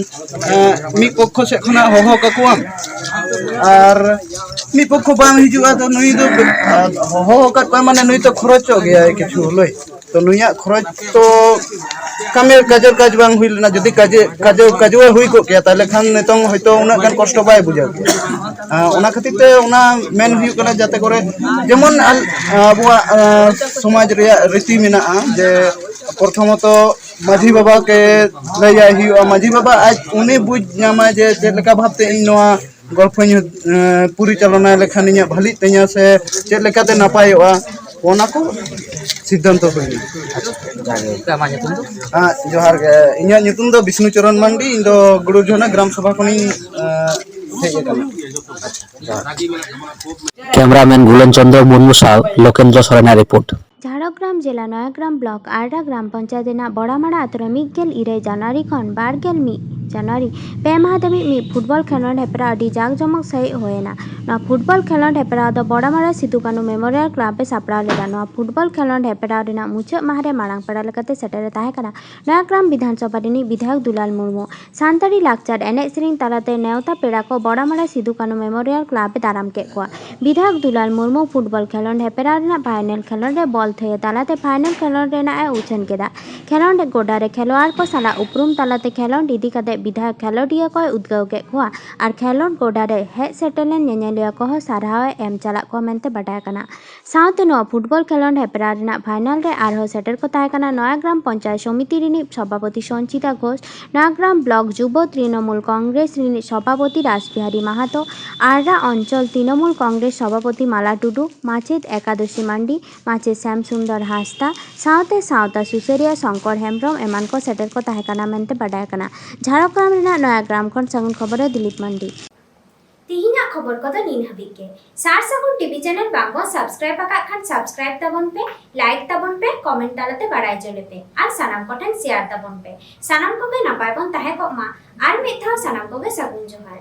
ᱮᱸ, ᱢᱤᱫ ᱯᱚᱠᱠᱷᱚ ᱥᱮᱫ ᱠᱷᱚᱱᱟᱜ ᱦᱚᱦᱚ ᱠᱟᱠᱚᱣᱟᱢ ᱟᱨ ᱢᱤᱫ ᱯᱚᱠᱠᱷᱚ ᱵᱟᱝ ᱦᱤᱡᱩᱜᱼᱟ, ᱛᱚ ᱱᱩᱭ ᱫᱚ, ᱟᱨ ᱦᱚᱦᱚ ᱟᱠᱟᱫ ᱠᱚᱣᱟ ᱢᱟᱱᱮ ᱱᱩᱭ ᱛᱚ ᱠᱷᱚᱨᱚᱪᱚᱜ ᱜᱮᱭᱟᱭ ᱠᱤᱪᱷᱩ ᱞᱟᱹᱭ, ᱛᱚ ᱱᱩᱭᱟᱜ ᱠᱷᱚᱨᱚᱪ ᱛᱚ ᱠᱟᱹᱢᱤ ᱠᱟᱡᱮᱨ ᱠᱟᱡᱽ ᱵᱟᱝ ᱦᱩᱭ ᱞᱮᱱᱟ᱾ ᱡᱩᱫᱤ ᱠᱟᱡᱮ, ᱠᱟᱡᱮ, ᱠᱟᱡᱩᱣᱟᱹ ᱦᱩᱭ ᱠᱚᱜ ᱠᱮᱭᱟ, ᱛᱟᱦᱚᱞᱮ ᱠᱷᱟᱱ ᱱᱤᱛᱚᱝ ᱦᱚᱭᱛᱳ ᱩᱱᱟᱹᱜ ᱜᱟᱱ ᱠᱚᱥᱴᱚ ᱵᱟᱭ ᱵᱩᱡᱷᱟᱹᱣ ᱠᱮᱭᱟ᱾ ᱟᱸ, ᱚᱱᱟ ᱠᱷᱟᱹᱛᱤᱨ ᱛᱮ ᱚᱱᱟ ᱢᱮᱱ ᱦᱩᱭᱩᱜ ᱠᱟᱱᱟ, ᱡᱟᱛᱮ ᱠᱚᱨᱮ ᱡᱮᱢᱚᱱ ᱟᱞ-, ᱟᱵᱚᱣᱟᱜ, ᱟᱸ, ᱥᱚᱢᱟᱡᱽ ᱨᱮᱭᱟᱜ ᱨᱤᱛᱤ ᱢᱮᱱᱟᱜᱼᱟ ᱡᱮ ᱯᱨᱚᱛᱷᱚᱢᱚᱛᱚ ᱢᱟᱹᱡᱷᱤ ᱵᱟᱵᱟ ᱜᱮ ᱞᱟᱹᱭᱟᱭ ᱦᱩᱭᱩᱜᱼᱟ᱾ ᱢᱟᱹᱡᱷᱤ ᱵᱟᱵᱟ ᱟᱡ ᱩᱱᱤ ᱵᱩᱡᱽ ᱧᱟᱢᱟᱭ ᱡᱮ ᱪᱮᱫ ᱞᱮᱠᱟ ᱵᱷᱟᱵᱽᱛᱮ ᱤᱧ ᱱᱚᱣᱟ ᱜᱚᱞᱯᱷᱚᱧ, ᱮᱸ, ᱯᱚᱨᱤᱪᱟᱞᱚᱱᱟᱭ ᱞᱮᱠᱷᱟᱱ ᱤᱧᱟᱹᱜ ᱵᱷᱟᱹᱞᱤᱜ ᱛᱤᱧᱟᱹ ᱥᱮ ᱪᱮᱫ ᱞᱮᱠᱟᱛᱮ ᱱᱟᱯᱟᱭᱚᱜᱼᱟ, ᱚᱱᱟ ᱠᱚ ᱥᱤᱫᱽᱫᱷᱟᱱᱛᱚ ᱦᱩᱭᱱᱟ᱾ ᱡᱟᱜᱮ, ᱜᱚᱢᱠᱮ, ᱟᱢᱟᱜ ᱧᱩᱛᱩᱢ ᱫᱚ? ᱦᱮᱸ, ᱡᱚᱦᱟᱨ ᱜᱮ᱾ ᱤᱧᱟᱹᱜ ᱧᱩᱛᱩᱢ ᱫᱚ ᱵᱤᱥᱱᱩ ᱪᱚᱨᱚᱱ ᱢᱟᱱᱰᱤ᱾ ᱤᱧ ᱫᱚ ᱜᱩᱲᱩᱨ ᱡᱷᱚᱨᱱᱟ ᱜᱨᱟᱢ ᱥᱚᱵᱷᱟ ᱠᱷᱚᱱᱤᱧ, ᱮᱸ, ᱠᱮᱢᱮᱨᱟᱢᱮᱱ ᱜᱩᱞᱮᱱ ᱪᱚᱱᱫᱨᱚ ᱢᱩᱨᱢᱩ ᱥᱟᱶ ᱞᱳᱠᱮᱱᱫᱨᱚ ᱥᱚᱨᱮᱱᱟᱜ ᱨᱤᱯᱳᱨᱴ᱾ ᱡᱷᱟᱲᱜᱨᱟᱢ ᱡᱮᱞᱟ ᱱᱚᱭᱟᱜᱨᱟᱢ ᱵᱞᱚᱠ ᱟᱨᱰᱟ ᱜᱨᱟᱢ ᱯᱚᱧᱪᱟᱭᱮᱛ ᱨᱮᱱᱟᱜ ᱵᱚᱲᱟᱢᱟᱲᱟ ᱟᱛᱳ ᱨᱮ ᱢᱤᱫ ᱜᱮᱞ ᱤᱨᱟᱹᱞ ᱡᱟᱱᱩᱣᱟᱨᱤ ᱠᱷᱚᱱ ᱵᱟᱨ ᱜᱮᱞ ᱢᱤᱫ ᱡᱟᱱᱩᱣᱟᱨᱤ ᱯᱮ ᱢᱟᱦᱟ ᱫᱷᱟᱹᱵᱤᱡ ᱢᱤᱫ ᱯᱷᱩᱴᱵᱚᱞ ᱠᱷᱮᱞᱳᱰ ᱦᱮᱯᱨᱟᱣ ᱟᱹᱰᱤ ᱡᱟᱠ ᱡᱚᱢᱚᱠ ᱥᱟᱹᱦᱤᱡ ᱦᱩᱭᱮᱱᱟ᱾ ᱱᱚᱣᱟ ᱯᱷᱩᱴᱵᱚᱞ ᱠᱷᱮᱞᱳᱰ ᱦᱮᱯᱨᱟᱣ ᱫᱚ ᱵᱚᱲᱟᱢᱟᱲᱟ ᱥᱤᱫᱩ ᱠᱟᱹᱱᱩ ᱢᱮᱢᱳᱨᱤᱭᱟᱞ ᱠᱞᱟᱵᱽ ᱮ ᱥᱟᱯᱲᱟᱣ ᱞᱮᱫᱟ᱾ ᱱᱚᱣᱟ ᱯᱷᱩᱴᱵᱚᱞ ᱠᱷᱮᱞᱳᱰ ᱦᱮᱯᱨᱟᱣ ᱨᱮᱱᱟᱜ ᱢᱩᱪᱟᱹᱫ ᱢᱟᱦᱟ ᱨᱮ ᱢᱟᱲᱟᱝ ᱯᱮᱲᱟ ᱞᱮᱠᱟᱛᱮ ᱥᱮᱴᱮᱨ ᱮ ᱛᱟᱦᱮᱸ ᱠᱟᱱᱟ ᱱᱚᱭᱟᱜᱨᱟᱢ ᱵᱤᱫᱷᱟᱱ ᱥᱚᱵᱷᱟ ᱨᱤᱱᱤᱡ ᱵᱤᱫᱷᱟᱭᱚᱠ ᱫᱩᱞᱟᱞ ᱢᱩᱨᱢᱩ᱾ ᱥᱟᱱᱛᱟᱲᱤ ᱞᱟᱠᱪᱟᱨ ᱮᱱᱮᱡ ᱥᱮᱨᱮᱧ ᱛᱟᱞᱟᱛᱮ ᱱᱮᱣᱛᱟ ᱯᱮᱲᱟ ᱠᱚ ᱵᱚᱲᱟᱢᱟᱲᱟ ᱥᱤᱫᱩ ᱠᱟᱹᱱᱩ ᱢᱮᱢᱳᱨᱤᱭᱟᱞ ᱠᱞᱟᱵᱽ ᱮ ᱫᱟᱨᱟᱢ ᱠᱮᱫ ᱠᱚᱣᱟ᱾ ᱵᱤᱫᱷᱟᱭᱚᱠ ᱫᱩᱞᱟᱞ ᱢᱩᱨᱢᱩ ᱯᱷᱩᱴᱵᱚᱞ ᱠᱷᱮᱞᱳᱰ ᱦᱮᱯᱨᱟᱣ ᱨᱮᱱᱟᱜ ᱯᱷᱟᱭᱱᱮᱞ ᱠᱷᱮᱞᱳᱰ ᱨᱮ ᱵᱚᱞ ᱛᱷᱟᱹᱭᱟᱹ ᱛᱟᱞᱟᱛᱮ ᱯᱷᱟᱭᱱᱮᱞ ᱠᱷᱮᱞᱳᱰ ᱨᱮᱱᱟᱜ ᱮ ᱩᱪᱷᱟᱹᱱ ᱠᱮᱫᱟ᱾ ᱠᱷᱮᱞᱳᱰ ᱜᱚᱰᱟ ᱨᱮ ᱠᱷᱮᱞᱣᱟᱲ ᱠᱚ ᱥᱟᱞᱟᱜ ᱩᱯᱨᱩᱢ ᱛᱟᱞᱟᱛᱮ ᱠᱷᱮᱞᱳᱰ ᱤᱫᱤ ᱠᱟᱛᱮ ᱵᱤᱫᱷᱟᱭᱚᱠ ᱠᱷᱮᱞᱳᱰᱤᱭᱟᱹ ᱠᱚᱭ ᱩᱫᱽᱜᱟᱹᱣ ᱠᱮᱫ ᱠᱚᱣᱟ ᱟᱨ ᱠᱷᱮᱞᱳᱰ ᱜᱚᱰᱟ ᱨᱮ ᱦᱮᱡ ᱥᱮᱴᱮᱨ ᱞᱮᱱ ᱧᱮᱧᱮᱞᱤᱭᱟᱹ ᱠᱚᱦᱚᱸ ᱥᱟᱨᱦᱟᱣ ᱮ ᱮᱢ ᱪᱟᱞᱟᱜ ᱠᱚᱣᱟ ᱢᱮᱱᱛᱮ ᱵᱟᱰᱟᱭ ᱠᱟᱱᱟ᱾ ᱥᱟᱶᱛᱮ ᱱᱚᱣᱟ ᱯᱷᱩᱴᱵᱚᱞ ᱠᱷᱮᱞᱳᱰ ᱦᱮᱯᱨᱟᱣ ᱨᱮᱱᱟᱜ ᱯᱷᱟᱭᱱᱟᱞ ᱨᱮ ᱟᱨᱦᱚᱸ ᱥᱮᱴᱮᱨ ᱠᱚ ᱛᱟᱦᱮᱸ ᱠᱟᱱᱟ ᱱᱚᱭᱟᱜᱨᱟᱢ ᱯᱚᱧᱪᱟᱭᱮᱛ ᱥᱚᱢᱤᱛᱤ ᱨᱤᱱᱤᱡ ᱥᱚᱵᱷᱟᱯᱚᱛᱤ ᱥᱚᱧᱪᱤᱛᱟ ᱜᱷᱳᱥ, ᱱᱚᱭᱟᱜᱨᱟᱢ ᱵᱞᱚᱠ ᱡᱩᱵᱚ ᱛᱨᱤᱱᱚᱢᱩᱞ ᱠᱚᱝᱜᱨᱮᱥ ᱨᱤᱱᱤᱡ ᱥᱚᱵᱷᱟᱯᱚᱛᱤ ᱨᱟᱥᱵᱤᱦᱟᱨᱤ ᱢᱟᱦᱟᱛᱚ, ᱟᱨᱲᱟ ᱚᱧᱪᱚᱞ ᱛᱨᱤᱱᱚᱢᱩᱞ ᱠᱚᱝᱜᱨᱮᱥ ᱥᱚᱵᱷᱟᱯᱚᱛᱤ ᱢᱟᱞᱟ ᱴᱩᱰᱩ, ᱢᱟᱪᱮᱛ ᱮᱠᱟᱫᱚᱥᱤ ᱢᱟᱱᱰᱤ, ᱢᱟᱪᱮᱛ ᱥᱭᱟᱢ ᱥᱩᱱᱫᱚᱨ ᱦᱟᱸᱥᱫᱟ, ᱥᱟᱶᱛᱮ ᱥᱟᱶᱛᱟ ᱥᱩᱥᱟᱹᱨᱤᱭᱟᱹ ᱥᱚᱝᱠᱚᱨ ᱦᱮᱢᱵᱽᱨᱚᱢ ᱮᱢᱟᱱ ᱠᱚ ᱥᱮᱴᱮᱨ ᱠᱚ ᱛᱟᱦᱮᱸ ᱠᱟᱱᱟ ᱢᱮᱱᱛᱮ ᱵᱟᱰᱟᱭ ᱠᱟᱱᱟ᱾ ᱡᱷᱟᱲᱜᱨᱟᱢ ᱨᱮᱱᱟᱜ ᱱᱚᱭᱟᱜᱨᱟᱢ ᱠᱷᱚᱱ ᱥᱟᱹᱜᱩᱱ ᱠᱷᱚᱵᱚᱨ ᱨᱮ ᱫᱤᱞᱤᱯ ᱢᱟᱱᱰᱤ᱾ ᱛᱤᱦᱤᱧᱟᱜ ᱠᱷᱚᱵᱚᱨ ᱠᱚᱫᱚ ᱱᱤᱱ ᱦᱟᱹᱵᱤᱡ ᱜᱮ᱾ ᱥᱟᱨ ᱥᱟᱹᱜᱩᱱ ᱴᱤᱵᱷᱤ ᱪᱮᱱᱮᱞ ᱵᱟᱝ ᱵᱚᱱ ᱥᱟᱵᱥᱠᱨᱟᱭᱤᱵ ᱟᱠᱟᱫ ᱠᱷᱟᱱ ᱥᱟᱵᱥᱠᱨᱟᱭᱤᱵ ᱛᱟᱵᱚᱱ ᱯᱮ, ᱞᱟᱭᱤᱠ ᱛᱟᱵᱚᱱ ᱯᱮ, ᱠᱚᱢᱮᱱᱴ ᱛᱟᱞᱟᱛᱮ ᱵᱟᱲᱟᱭ ᱦᱚᱪᱚ ᱞᱮᱯᱮ ᱟᱨ ᱥᱟᱱᱟᱢ ᱠᱚᱴᱷᱮᱱ ᱥᱮᱭᱟᱨ ᱛᱟᱵᱚᱱ ᱯᱮ᱾ ᱥᱟᱱᱟᱢ ᱠᱚᱜᱮ ᱱᱟᱯᱟᱭ ᱵᱚᱱ ᱛᱟᱦᱮᱸ ᱠᱚᱜ ᱢᱟ᱾ ᱟᱨ ᱢᱤᱫ ᱫᱷᱟᱣ ᱥᱟᱱᱟᱢ ᱠᱚᱜᱮ ᱥᱟᱹᱜᱩᱱ ᱡᱚᱦᱟᱨ᱾